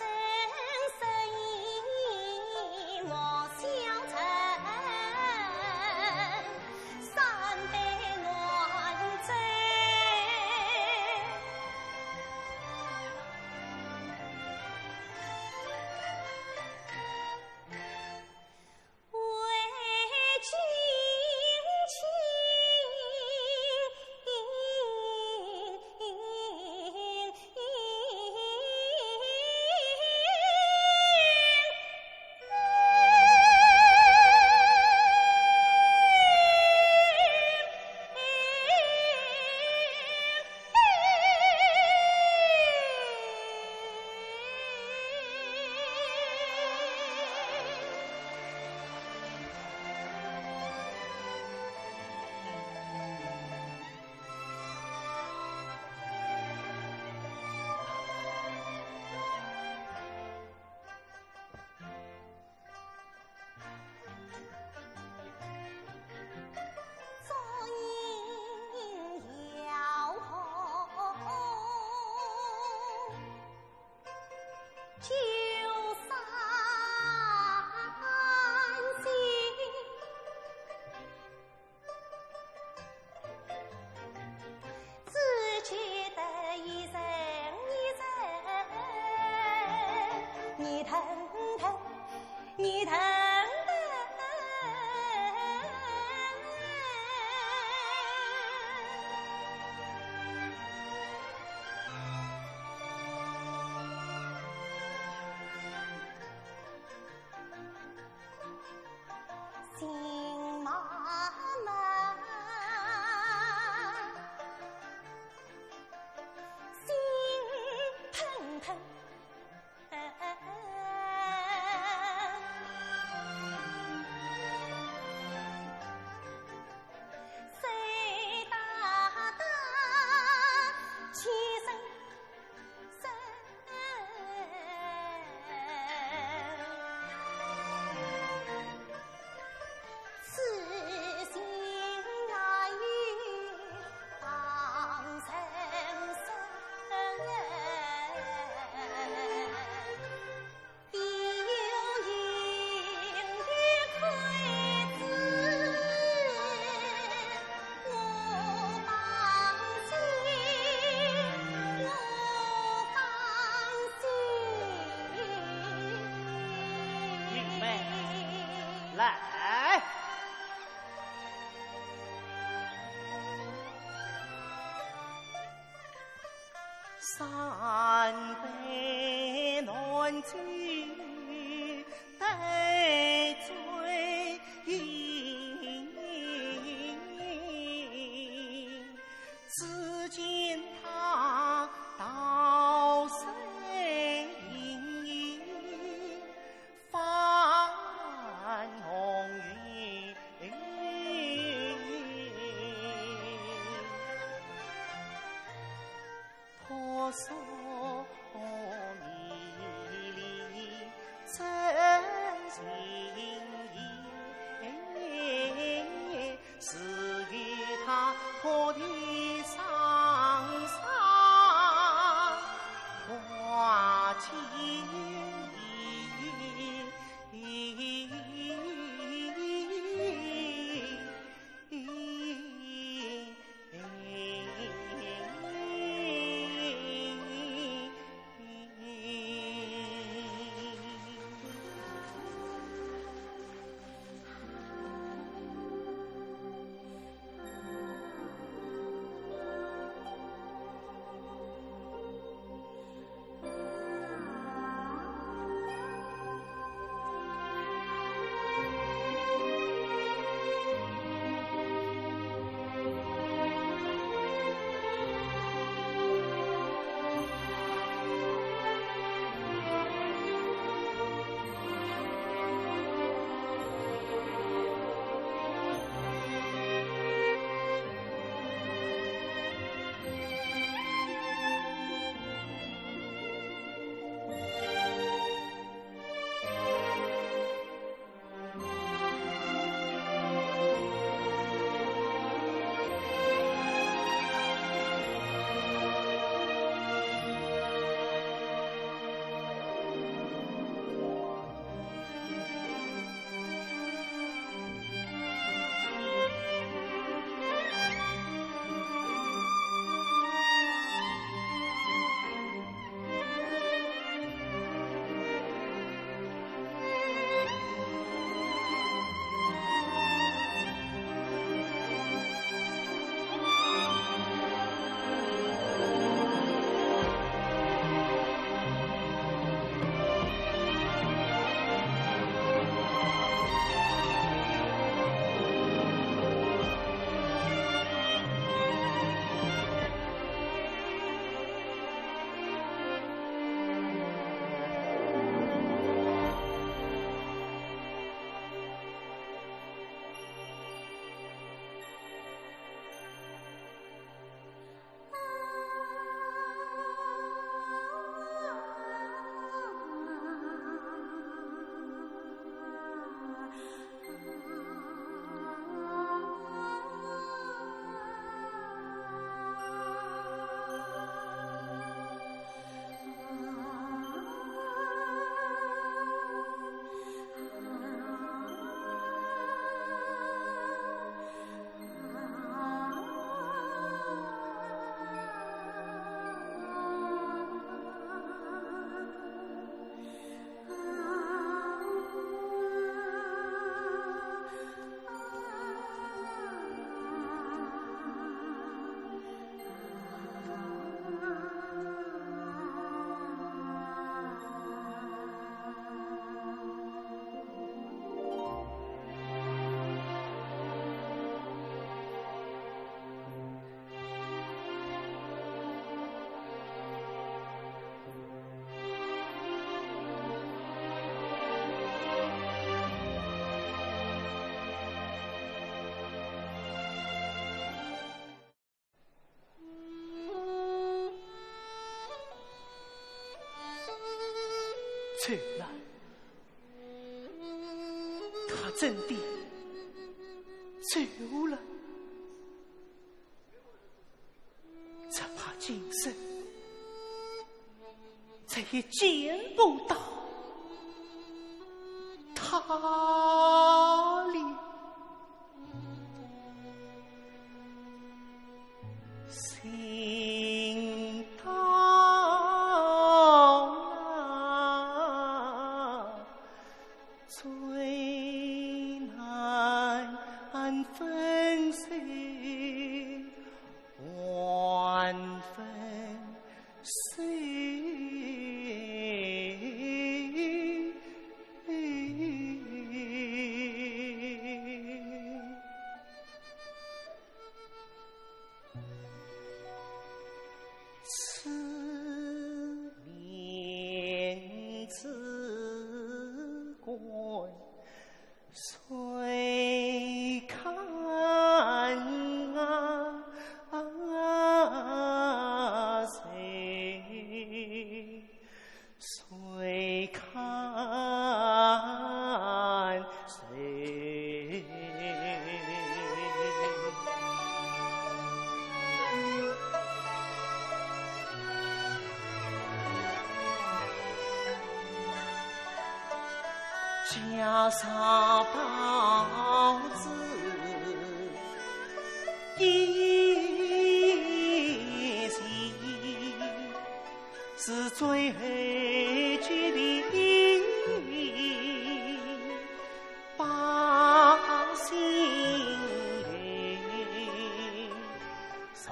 声音莫相传，三杯乱斟。 只觉得一人一人，你疼疼，你疼疼。心妈妈，心疼疼。谁大大起身三杯暖酒待醉饮，只见他倒身一番红云。婆娑迷离真情意，只有他破地双双花尽。走了，他真的走了。只怕今生再也见不到他了。家常包子一斤，是最后几粒百姓留，从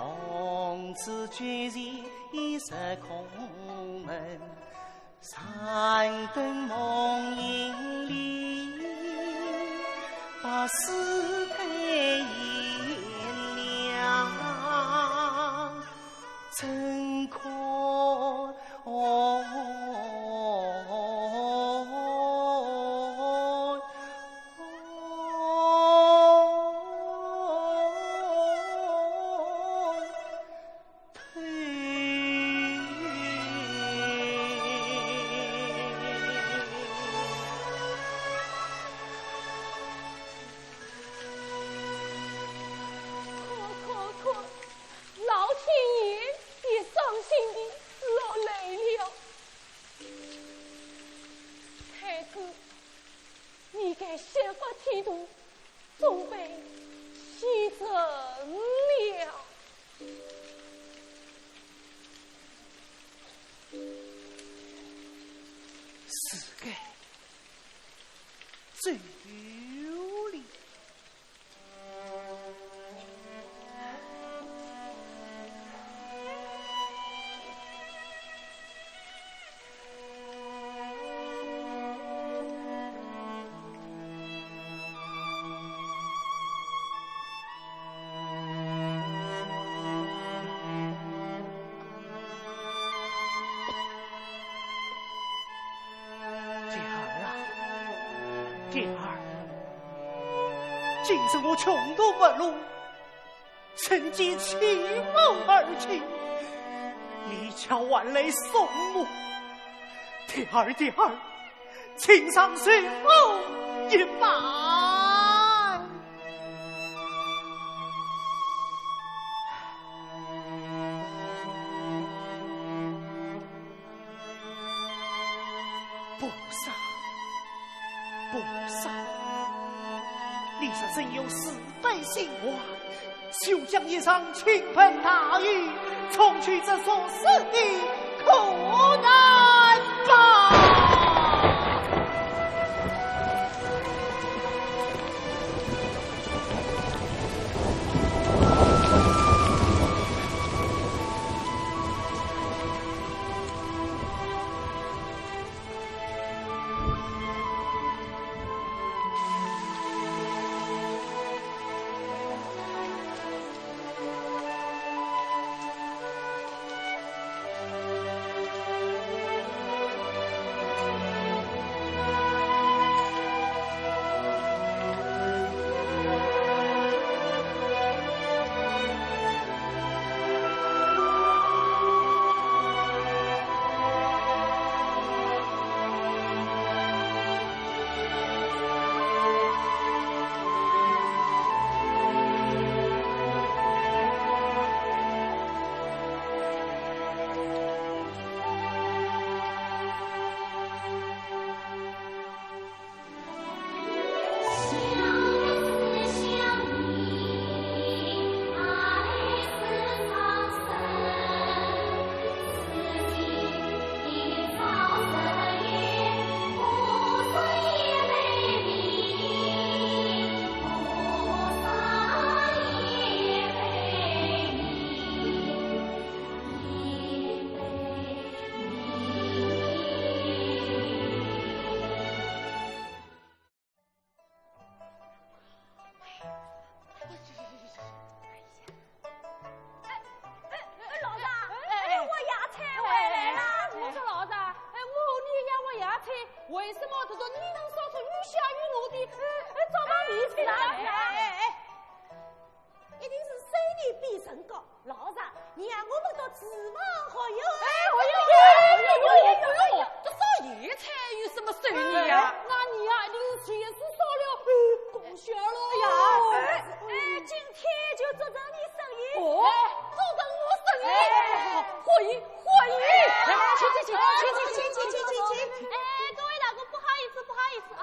此酒席已是空门。 山东梦影里，把诗推炎凉，怎可看，看，看，老天爷也伤心地落泪了。太子，你该削发剃度， 总被戏成了。是该走了。 姐儿啊，姐儿，今日我穷途末路， 曾经弃父而去，你却还来送我。弟儿，弟儿，请上受我一拜。菩萨，菩萨，你若真有慈 悲心怀，休将一场倾盆大雨冲去这所死的苦难吧。哎，哎，哎，老丈，哎，哎，挖野菜回来了。哎，我说老丈，哎，我和你一样挖野菜，为什么这种泥塘扫帚越下越恶的，哎，哎，找到你去了？哎，哎，哎，哎，一定是水泥比人高。老丈，你让我们到厨房学习。哎，学习，学习，学习，学习，学习，这扫野菜有什么水泥呀？哎，那你呀，一定是前世烧了，哎，高香了呀。哎，哎，今天就做成你生意。哦，做成我生意。哎，欢迎，欢迎。哎，请，请，请。哎，各位老哥，不好意思，不好意思啊。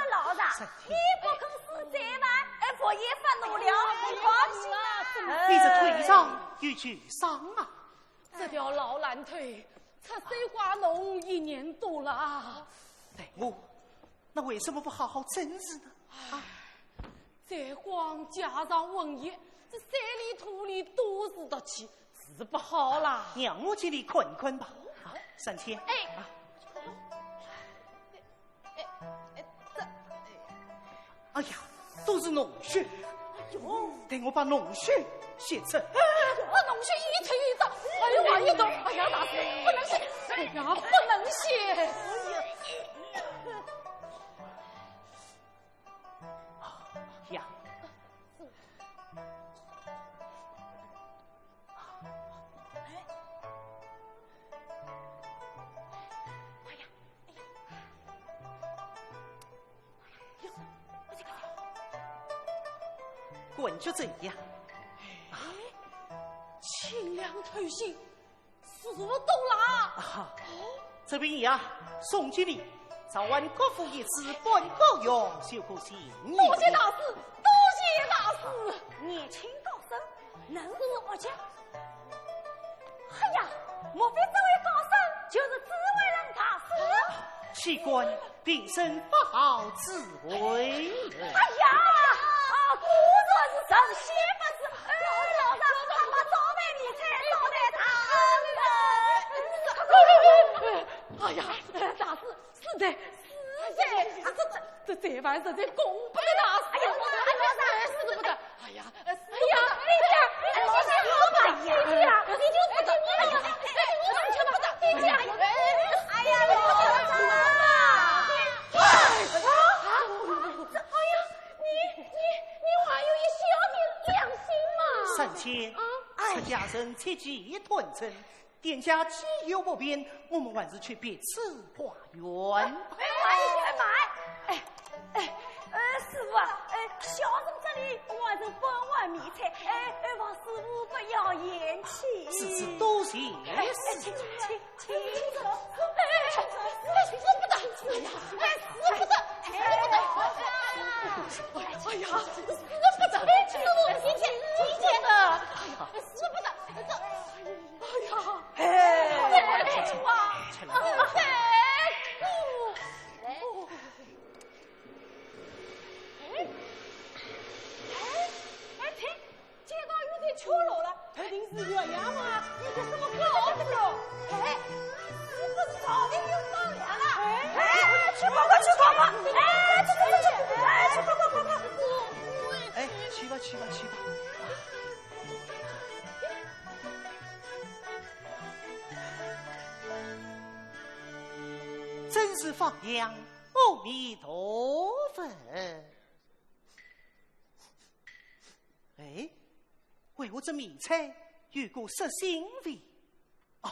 老实，你不肯死罪犯，哎，佛爷发怒了，你放心啊。你这腿上有旧伤啊？这条老烂腿，赤手挂弄一年多了啊。哎，我，那为什么不好好整治呢？啊？ 再光加上瘟疫，这山里土里都是毒气，治不好啦。让我给你看看吧。啊，三千。哎。啊。哎，哎，这，哎呀，都是脓血。哎呦。等我把脓血洗出。这脓血一推一掞，哎呦，哎呦，哎呀，大师，不能洗，哎呀，不能洗。哎呀。 呀。哎呀，哎呀，哎呀，这个，感觉怎样？哎，清凉透心， 舒服多啦。啊，这病呀，送给你，早晚各服一次，半个月就可醒。多谢大师，多谢大师。年轻高僧，能是恶疾。哎呀，莫非这位高僧就是紫微人大师？岂敢，平生不好紫微。哎呀，啊，果然是神仙不是？哎，老丈人，早饭你才早来打。哎呀，大师，是的，是的，这，这，这罪犯实在功不可大师。哎呀，哎，是不得。哎呀，哎呀，哎呀，见，啊，哎呀。出家人切忌断真，店家既有不便，我们还是去别处化缘。哎，慢一点，慢。哎，哎，呃，师傅啊，呃，小生这里还有半碗米菜，哎，哎，望师傅不要嫌弃。是，是，多谢。哎，哎，请，请，请坐。哎，哎，哎，师傅不得，哎呀，哎，师傅不得，师傅不得。哎呀，师傅不得，师傅，师傅，师傅。哎呀，师傅不得，这，哎呀，哎，哇，哎，哎，哎，听，街道有点秋楼了，一定是岳阳嘛，你这什么高子了？哎，是不是朝廷又放粮了？哎，哎，去跑跑，去跑跑，哎，去跑跑，去跑跑，哎，去跑跑，跑跑。哎，去吧，去吧，去吧。 真是放羊，阿弥陀佛。哎，为何这米菜有股色腥味？哦，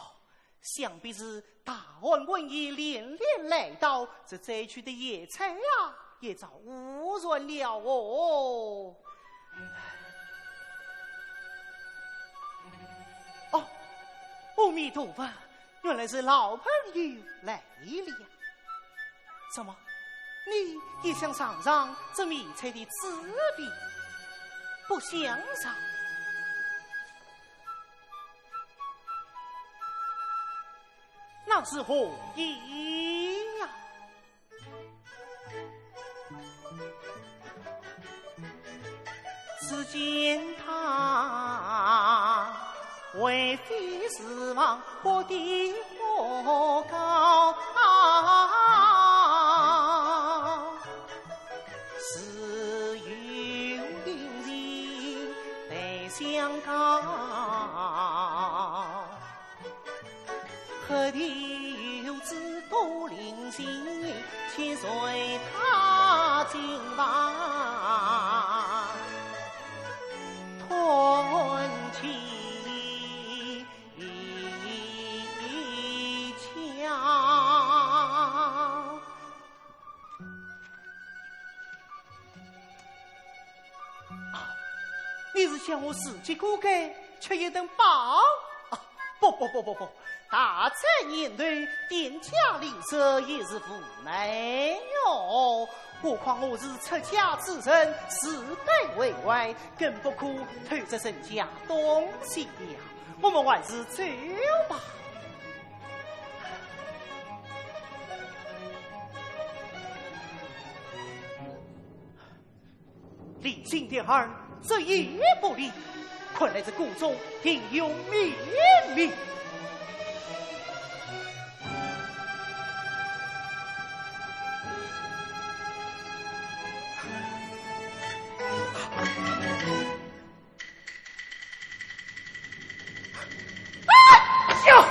想必是大汉瘟疫连连来到，这灾区的野菜啊，也遭污染了哦。 哦，阿弥陀佛，原来是老朋友来了。怎么，你也想尝尝这米菜的滋味？不想尝，那是何意呀？ 只见他为非是望，不知何高，自有灵前待相告。 何地有子多灵性，且随他进房断气竅。 啊，你是想我自己过街吃一顿饱？啊，不不不不不，大灾年头，店家吝啬也是无奈哟。何况我是出家之人，自卑为怀，更不可偷着人家东西呀。 我们还是走吧。离心点儿，这也不灵。看来这谷中定有秘密。 哎呀！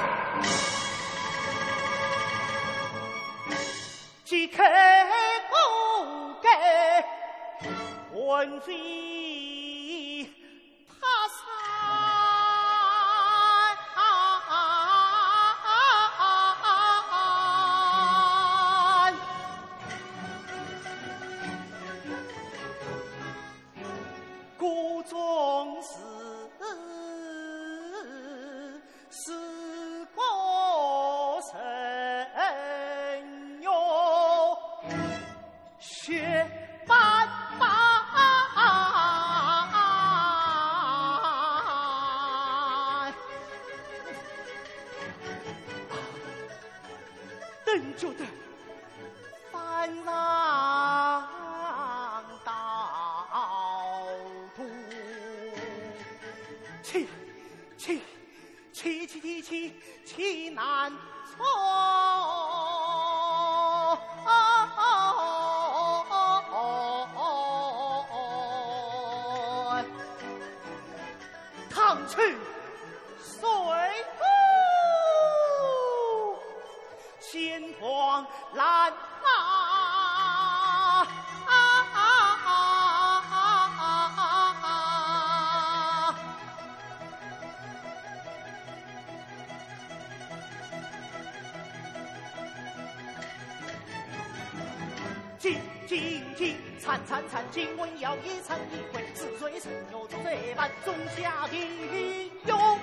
揭开锅盖，魂飞魄散。锅中事，是个人哟，血斑斑。等觉得 翻上道途。气，气，气，气，气，气难从。唐秋水谷 先狂烂啊！金金金，惨惨惨，金文要一惨一回，是谁是牛做谁犯，中下英雄。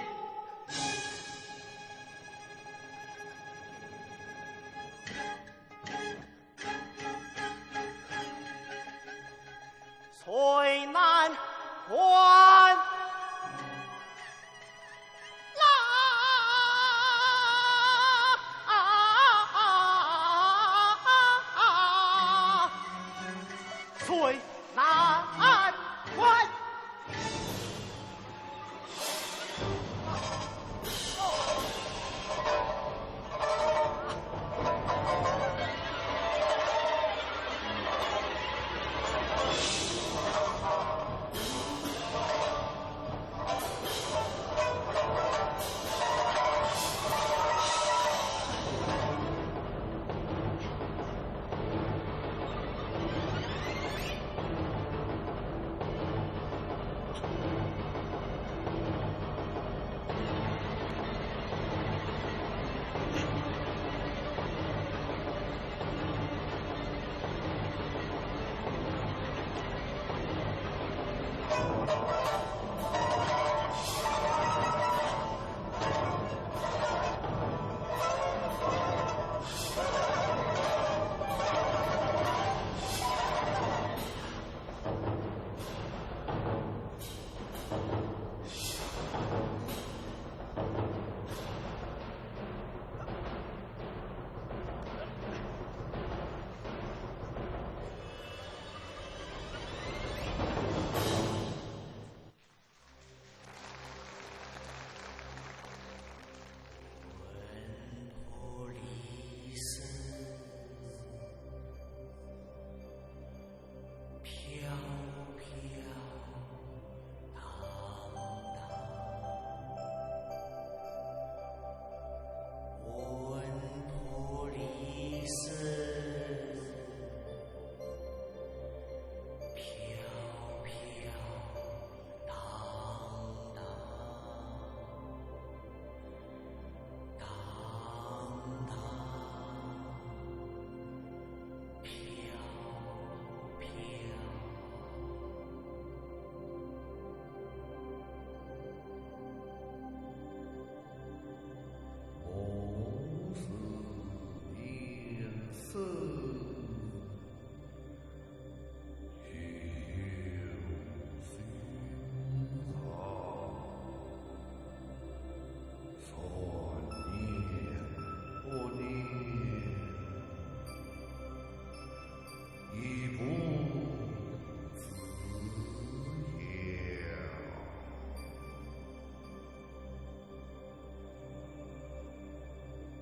谁难还？ 谁难还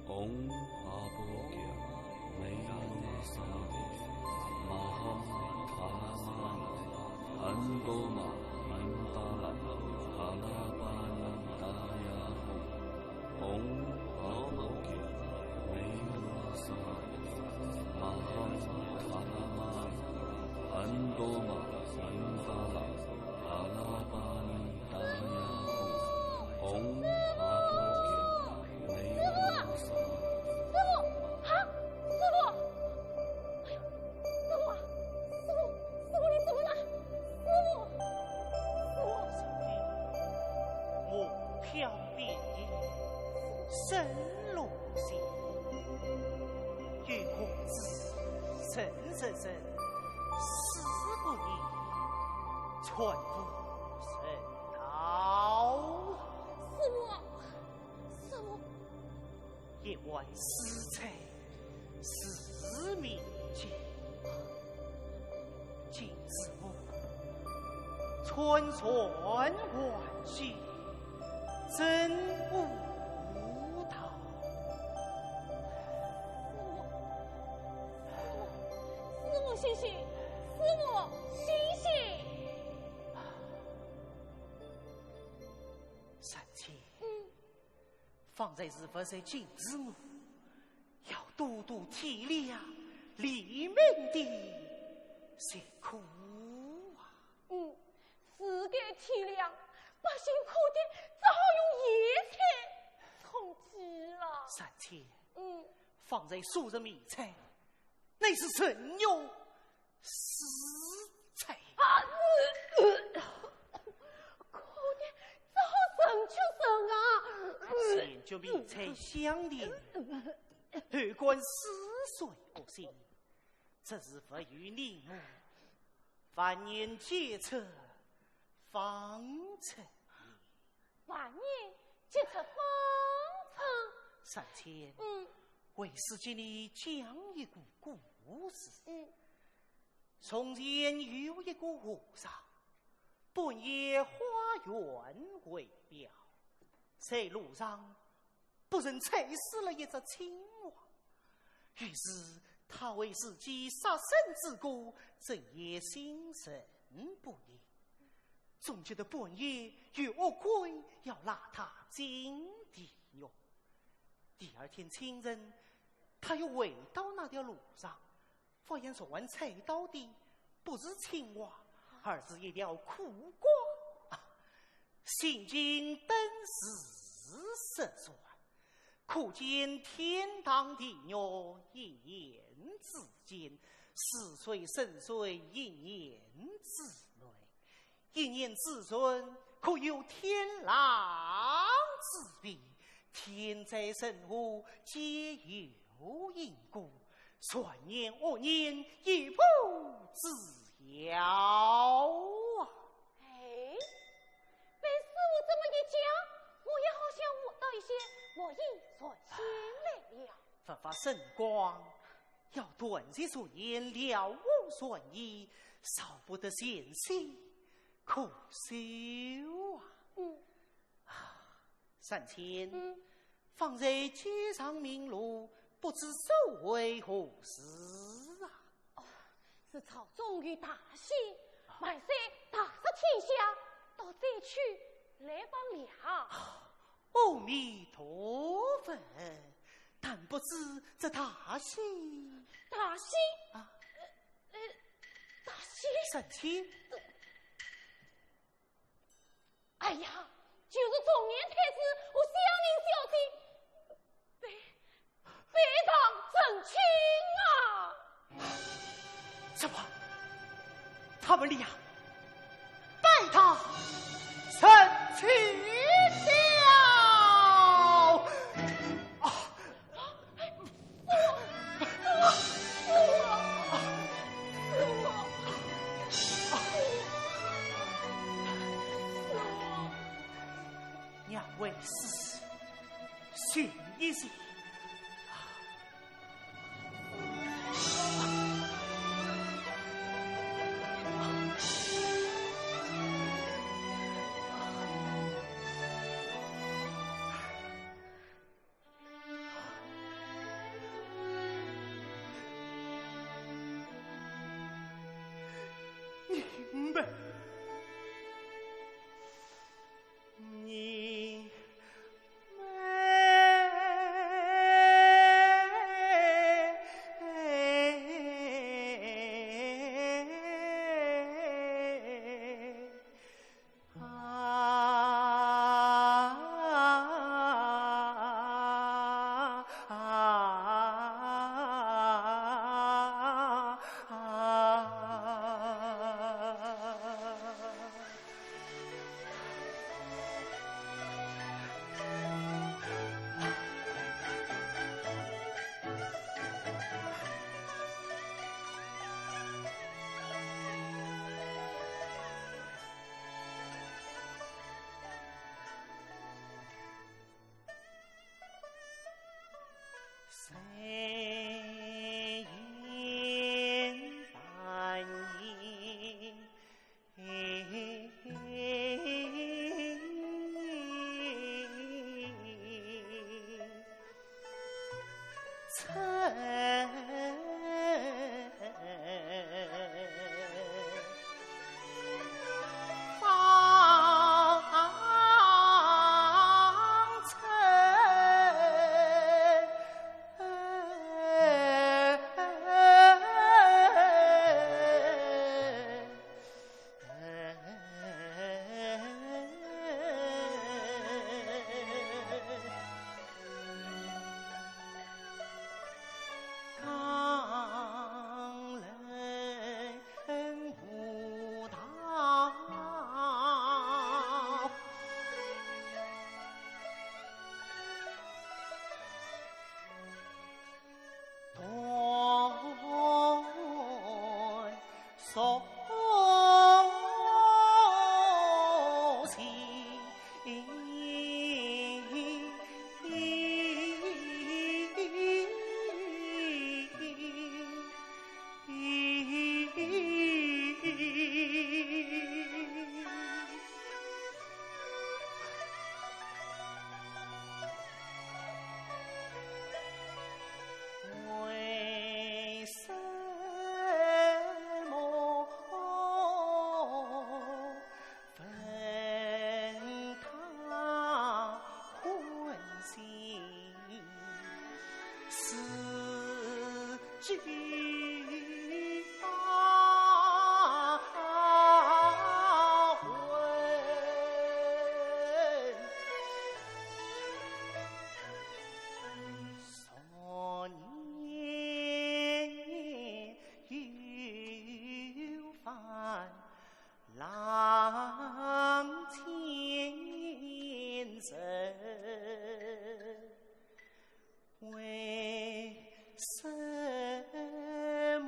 ？Om Apokya Meyasana Maham Tharamani Andoma Mantala Alapani Tayahom. Om Apokya Meyasana Maham Tharamani Andoma Mantala Alapani Tayahom. Om Apokya 师傅，师傅，啊，师傅，哎呦，师傅啊，师傅，师傅，你怎么了？师傅，师傅。我飘边，身落险，有功之人人人，死不言，全无人道。师傅，师傅。 一碗私菜，自命清，今日我穿船还西，真无道。师傅醒醒，师傅醒醒！三姐，嗯。 方才是佛在禁止我，要多多体谅黎民的疾苦啊。嗯，是该体谅，百姓苦的只好用野菜充饥了。三姐，嗯。方才素日面菜，乃是人肉死罪。啊，可怜，只好成全人啊。前脚迷彩相连，后冠似水恶心，这是不与你我，万年皆出方寸也。万年皆出方寸。三千，嗯。为师给你讲一个故事。嗯。从前有一个和尚，本以花园为标，在路上不慎踩死了一只青蛙，于是他为自己杀身之过，整夜心神不宁。总觉得半夜有恶鬼要拉他进地狱。第二天清晨，他又回到那条路上，发现昨晚踩到的不是青蛙，而是一条苦瓜。啊，心经登时失算，可见天堂地狱一念之间，是水深水一念之内。 一念之中，可有天狼之别，天灾人祸皆有因果，善念恶念亦不自由啊。哎，被师父这么一讲，我也好像悟到一些莫言传心来了。佛法深广，要断绝善念，了悟善意，少不得善心苦修啊。嗯。啊，三千，嗯。方才街上迷路，不知所为何事啊？哦，是朝中有大喜，万岁大赦天下，到灾区来访了。啊，阿弥陀佛，但不知这大喜。大喜？啊。呃，呃，大喜？三千。哎呀，就是中年太子和香菱小姐被，被拜堂成亲啊！什么？他们俩拜堂成亲了？啊！两位师兄，醒一醒。从前。 为什么问他欢喜？是句大婚。 昨年有番郎见人，为什么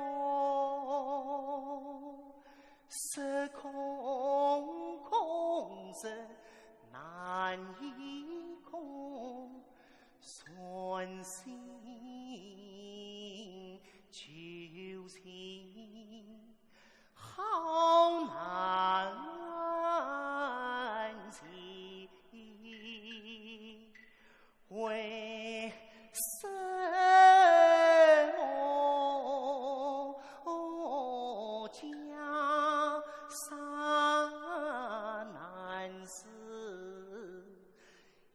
是空空是男儿空？ 算心究竟好难解，为什么江山难辞？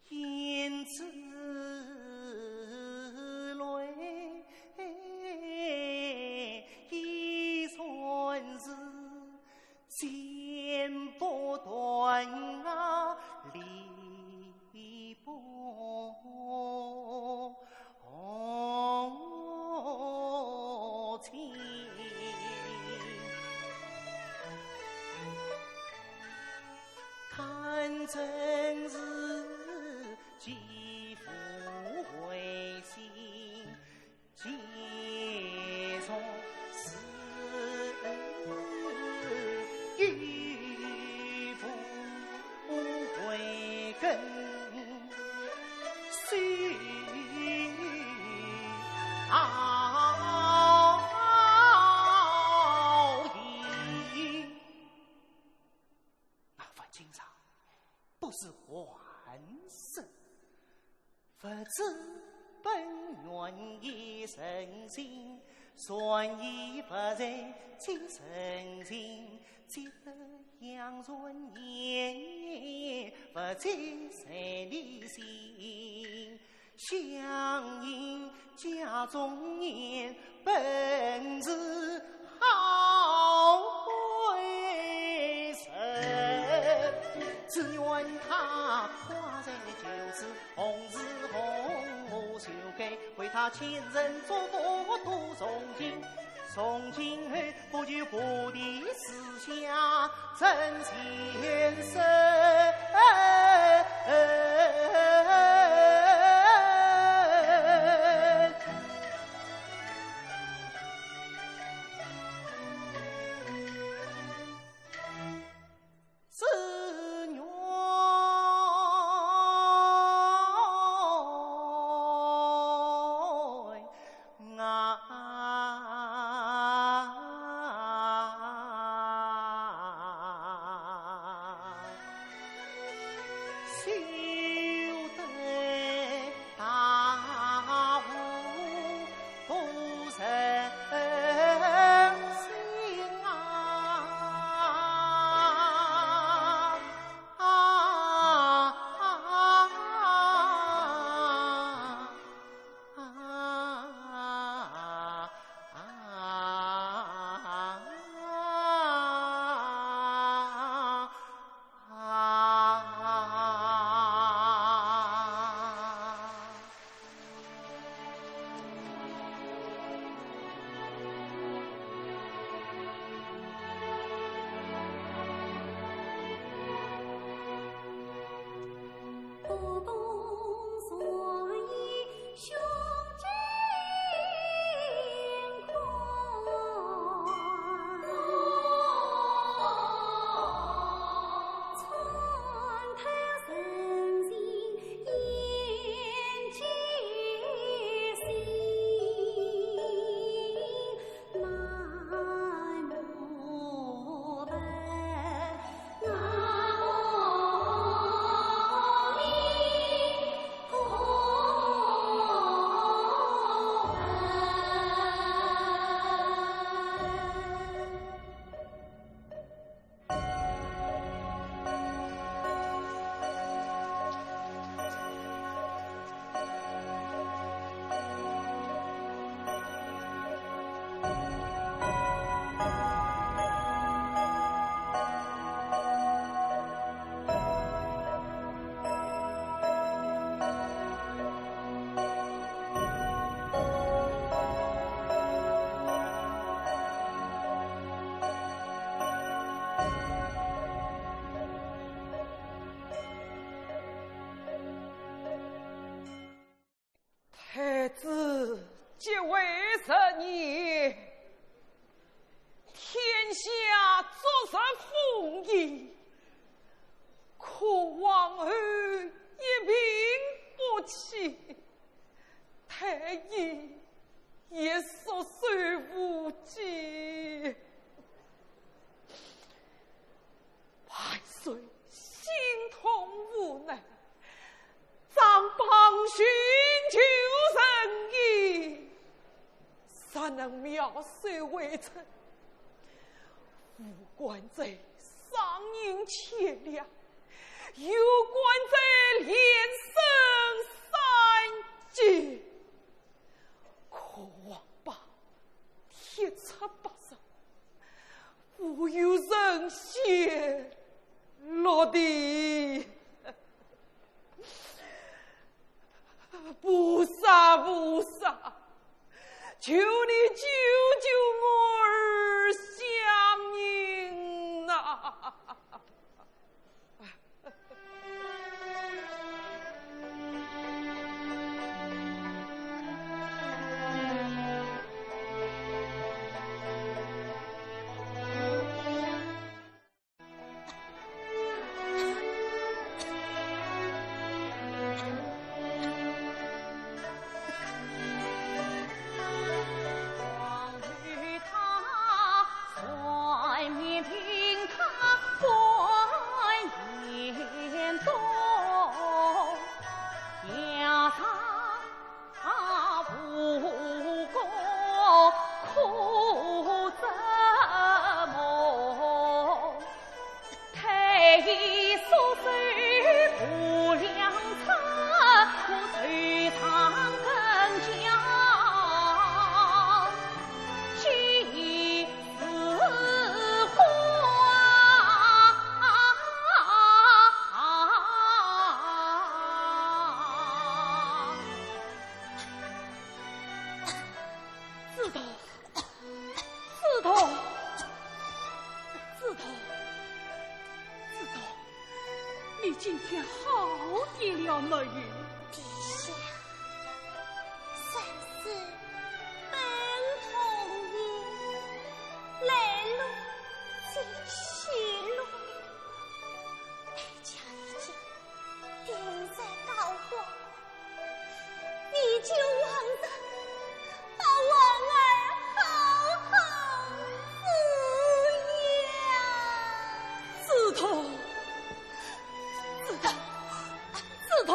胭脂泪已算是剪不断啊，理不清。 看真是肌肤为心，肌肉是衣服为根。 心好意。啊，勿紧张，不是还手。不知本源已成形，船已不在今成形，只得 阳春烟也不知谁理性，相应家中年，本是好归人。只愿他花前旧事，红似红，我就该为他前人祝福度从今。从今后 不求菩提树下成仙身。只愿啊，修得大悟不生死啊。 啊，啊，啊，十年，天下昨日风雨，可往后一病不起，太医也束手无计。万岁心痛无奈， 张榜寻求神医，若能妙手回春，无官者赏银千两，有官者连升三级。可王八 铁齿八十，无有神仙落地。菩萨，菩萨，求你救救我儿香凝呐！ 子东，你今天好点了没有？殿下，三日本通医，来路极其乱，哀家已经病在膏肓， 你救王上，把王儿好好抚养。子通，子通，子通。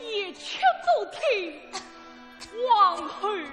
一切都听皇后的。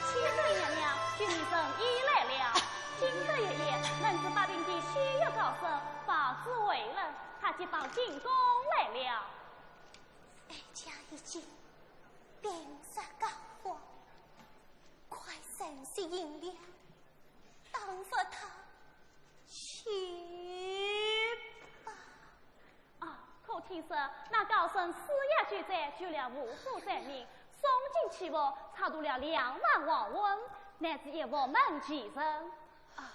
启禀娘娘，救命神医来了。今日一夜，能治百病的西药高僧，包治未来，他即到进宫来了。哀家已经病入膏肓，快神医引灵，当发他去吧。 啊，可听说那高僧施药救灾，救了无辜灾民，送进去后，超度了两万黄魂，乃是一佛门奇人。啊，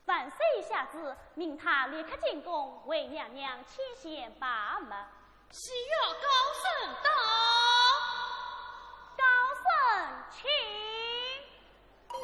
万岁下旨，命他立刻进宫，为娘娘牵线把脉。西药高僧到。高僧请。 请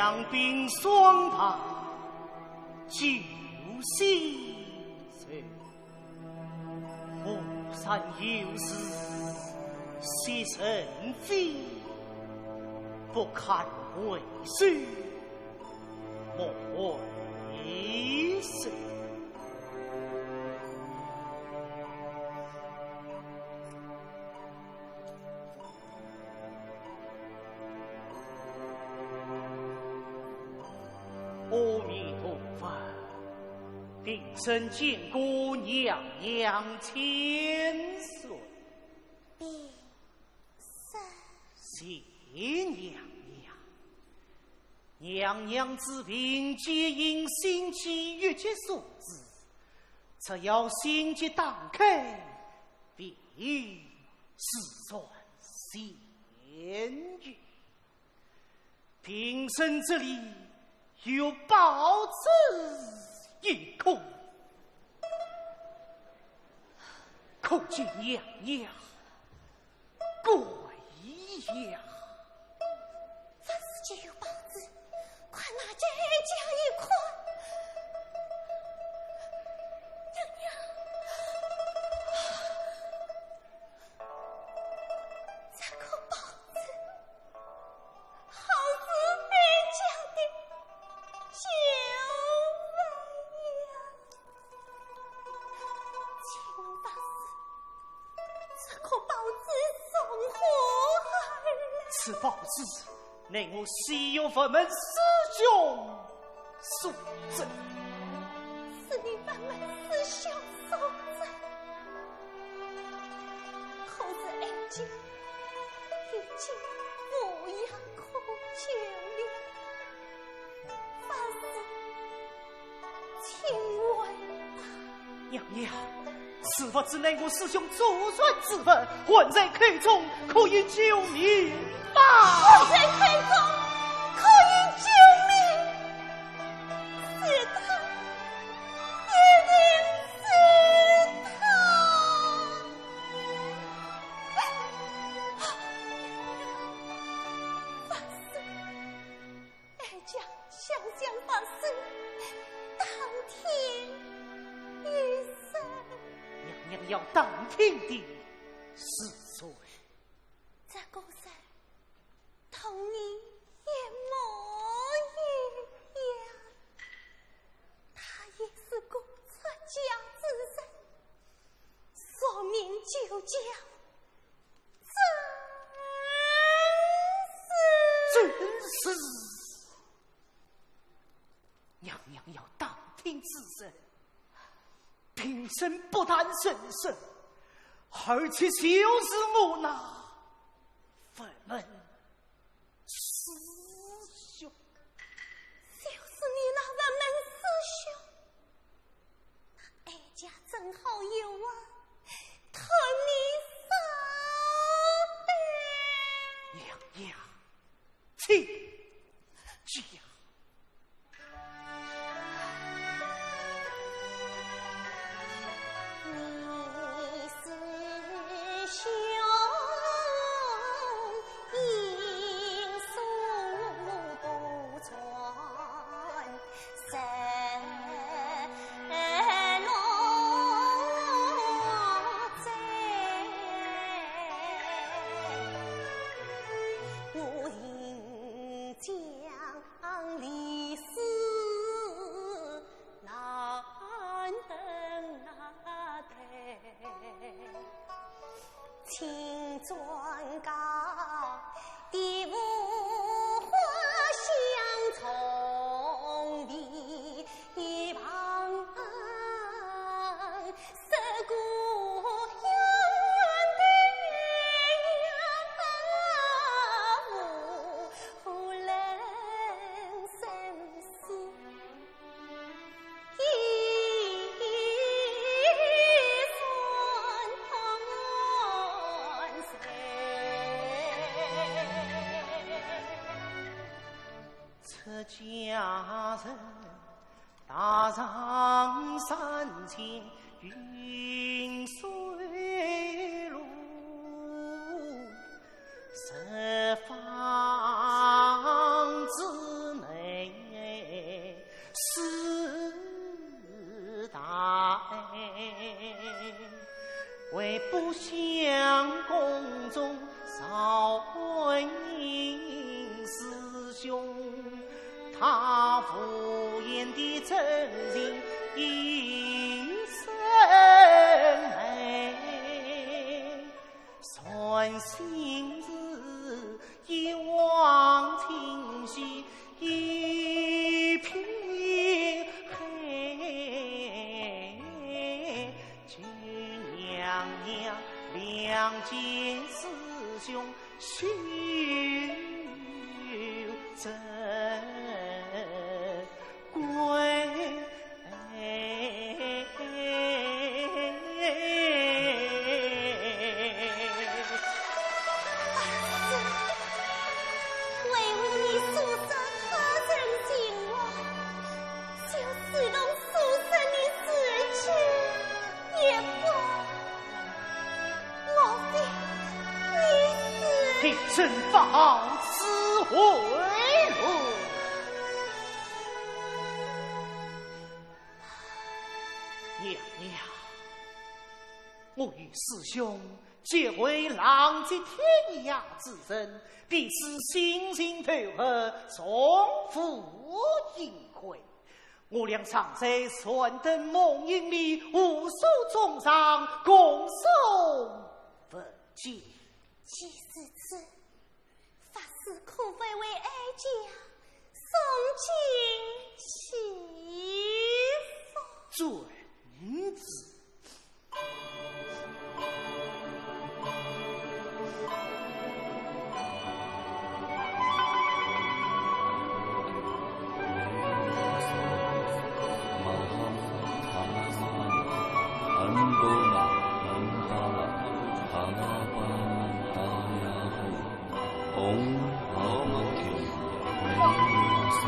两鬓霜白，酒色愁。河山有时雪成飞，不堪回首，莫回首。 阿弥陀佛，平生见过娘娘千岁。平生。谢娘娘。娘娘之病皆因心机郁结所致，只要心结打开，病自然痊愈。 平生这里有宝珠一空，可见娘娘贵呀。这是就有宝珠，快拿给哀家一看。娘娘，这个宝珠 好似哀家的旧物呀。请问法师，这个宝珠从何而来？此宝珠乃我西域佛门师兄所赠。是你佛门师兄所赠？可是哀家 已经无药可救了。法师，请回答。娘娘，此物之乃我师兄祖传之物，还在口中，可以救命吗？还在口中，可以救命。是他，一定是他。 法师，哀家想想法师当庭一事。娘娘要当庭的是谁？这个人同你一模一样，他也是个出家之人，说名就叫 正是。正是。娘娘要当庭之人，平生不但正是，而且就是我那佛门师兄。就是你那佛门师兄？ 哀家正好有话同你商量。娘娘，请讲。为不想宫中赵文英师兄，他无言的真情一生美，算心事一往情深一片黑。 君娘娘谅解师兄，休责怪。为你所伤，他人情话，就如同所伤的自己。 也不，莫非你是？你真不知回头。娘娘，我与师兄结为浪迹天涯之人，必是心情投合，重赴一会。 我俩常在船灯梦影里，互诉衷肠，共诉不尽。既如此，发誓可否为哀家送进西府？遵旨。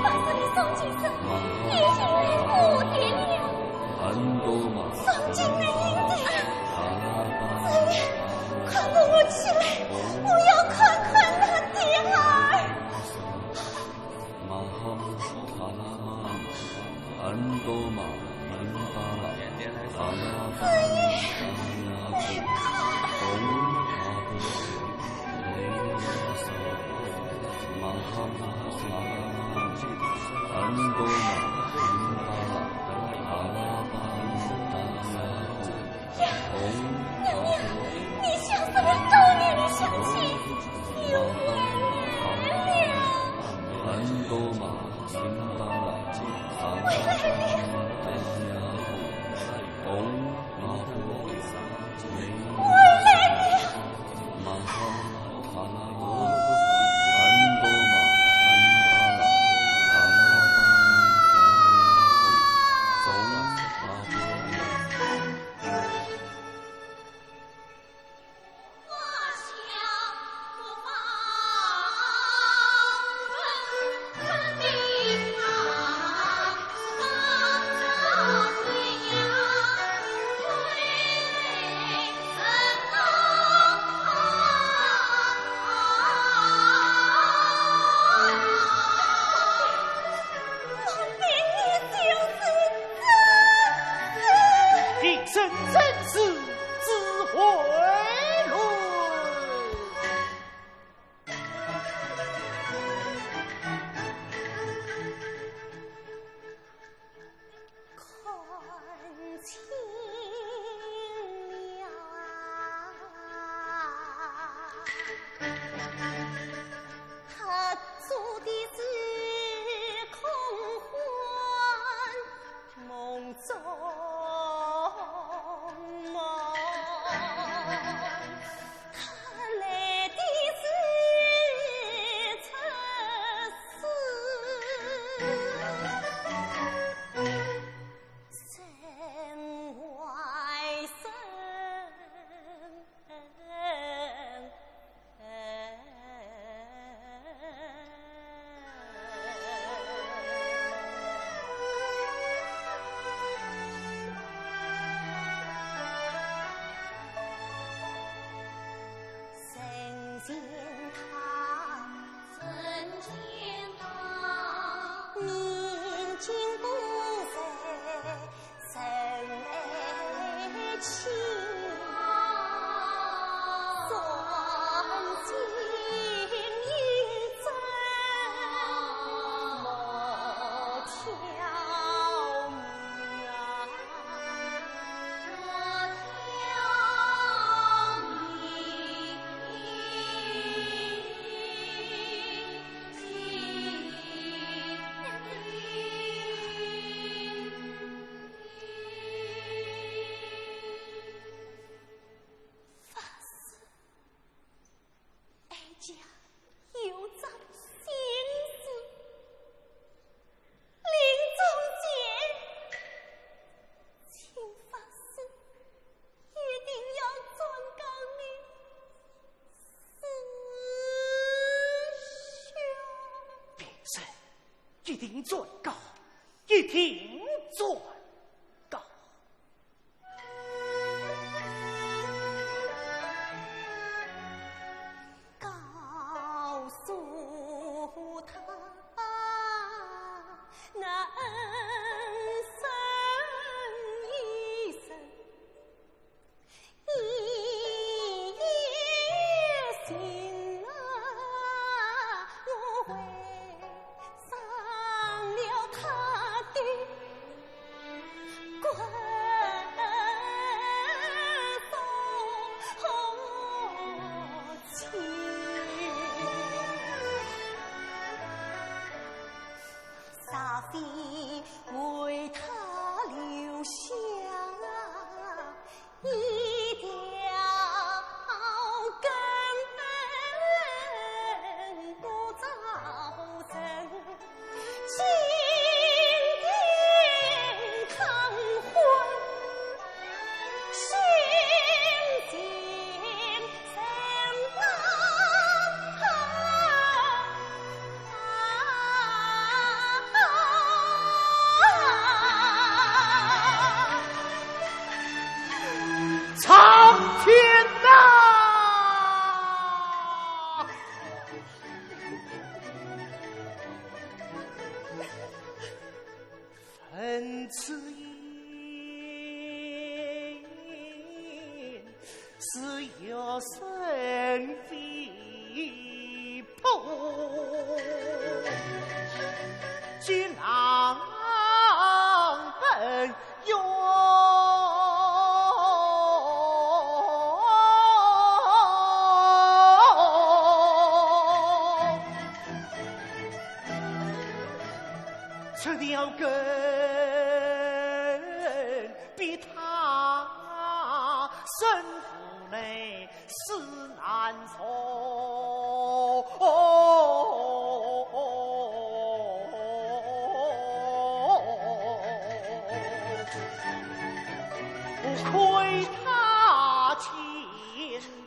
把这里送进去，已经来不及了。送进来的。子夜，快扶我起来，我要看看那点儿。 子夜，你看。 娘娘，你想什么？终于你想起，又回来了。回来了。回来了。 平生真是只回头。 看清了啊，他做的是空幻梦中梦。 他来的是出世身外身。法师，哀家有桩心事，临终前，请法师一定要转告你师兄。平身，一定转告，一定转告。 告诉他，那恩深一生，一夜情啊，我会 伤了他的骨肉情。煞非为他留下 一条根不造成，金庭抗婚，心情深啊。 苍天呐！问此言， 是有甚非不，既然本有，这条根 比他生父乃死难从。不亏他天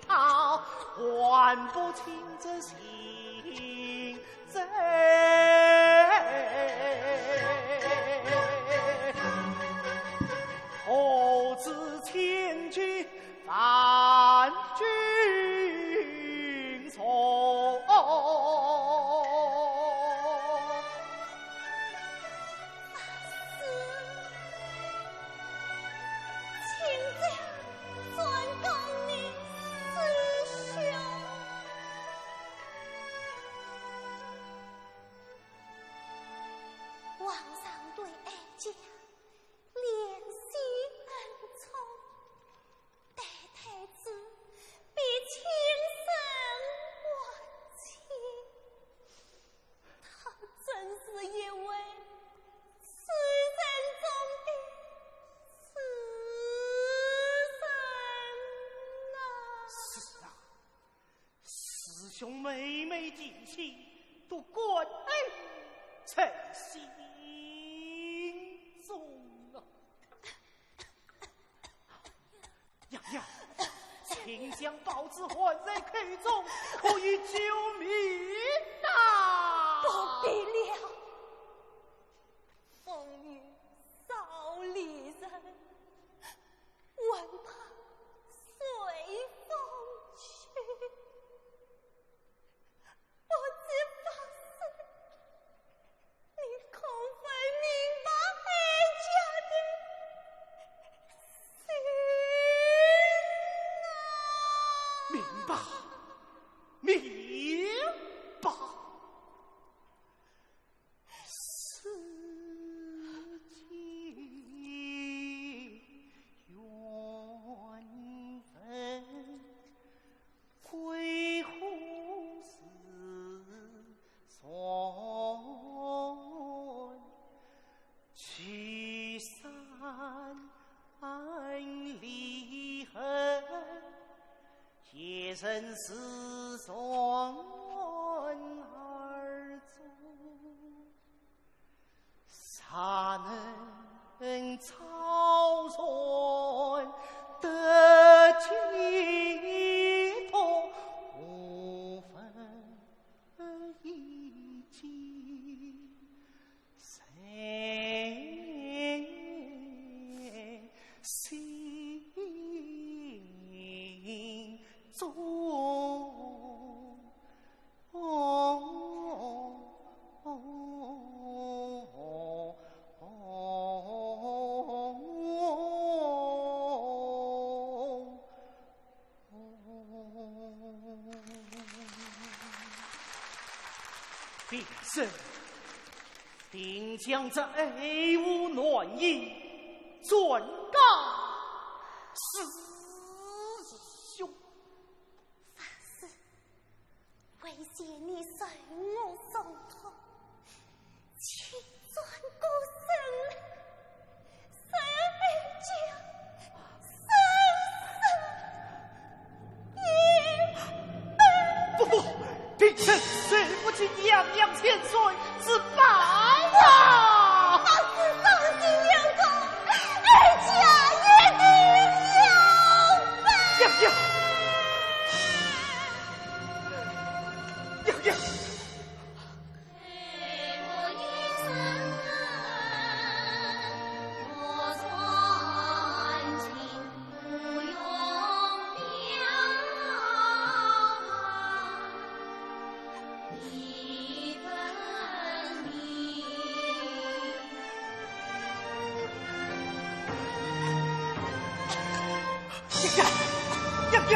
道，还不清这心 罪，何止千金万金重。请转告你师兄。 皇上对哀家怜惜恩重，待太子比亲生还亲，他真是一位至善中的至善呐。是啊， 师兄每每提起，都挂念在心中啊。娘娘，请将宝剑含在口中，可以救命啊！不必了，风雨少离人， 还怕随风去。不知法师，你可会明白哀家的心啊？明罢，免罢。世间缘分，归何时？ 平生定将这爱护男儿转嫁世兄。万岁，为姐你受我所托， 请转过身来，受哀家，受死也罢。不，不，平生受不起娘娘千岁之拜呀！放肆伤心娘娘，哀家一定要报。娘娘，娘娘。娘娘，娘娘。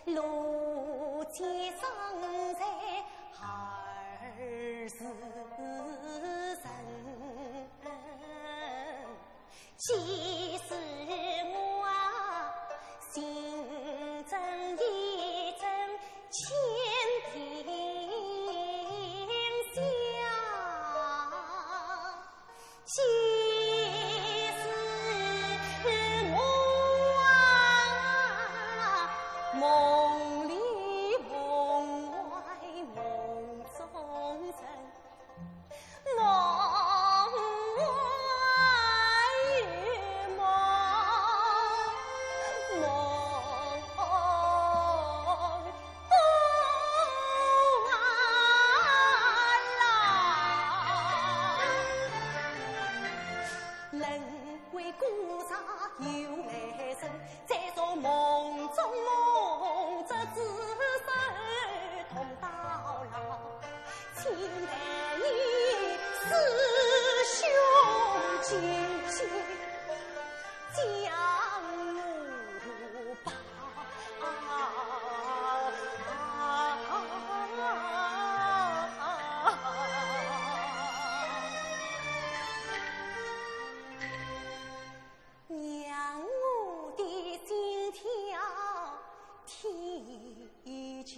路见生在二时辰，其实我心中一阵千斤下。 其实我啊，梦里梦外梦中人，梦外梦，梦 让我的心跳提前。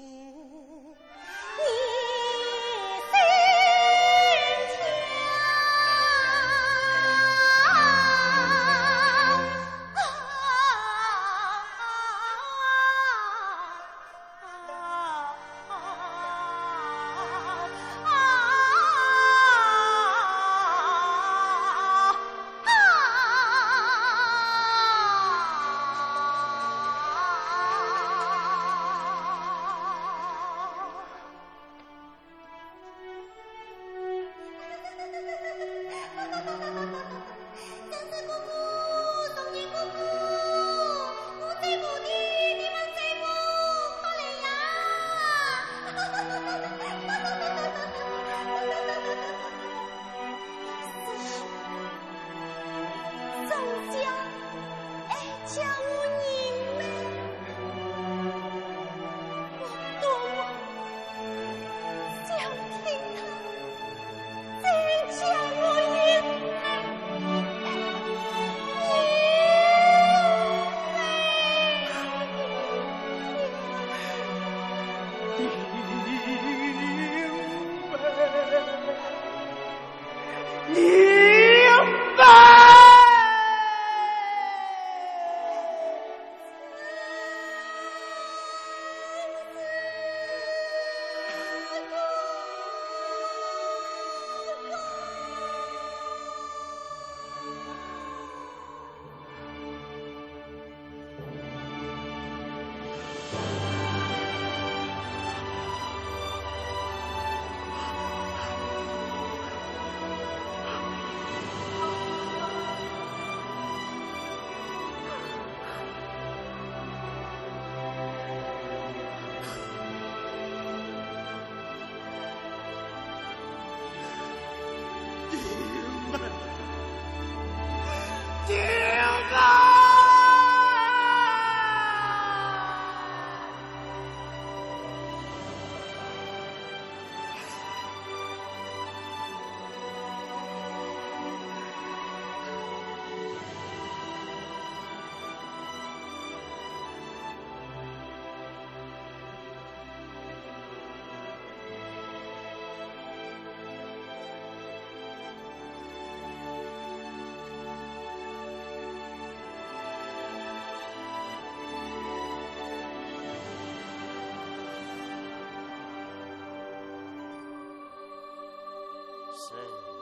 人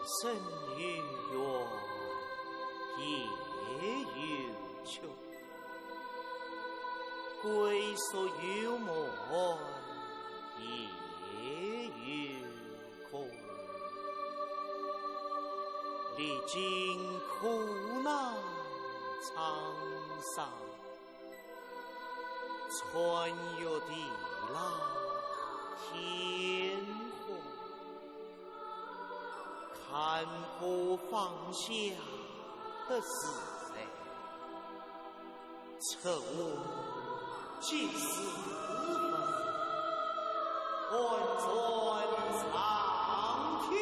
生有缘，夜有缺。 归宿有门，夜有空。历经苦难沧桑，穿越地牢天荒。 看破放下的自在，出我既是子文，还传上天。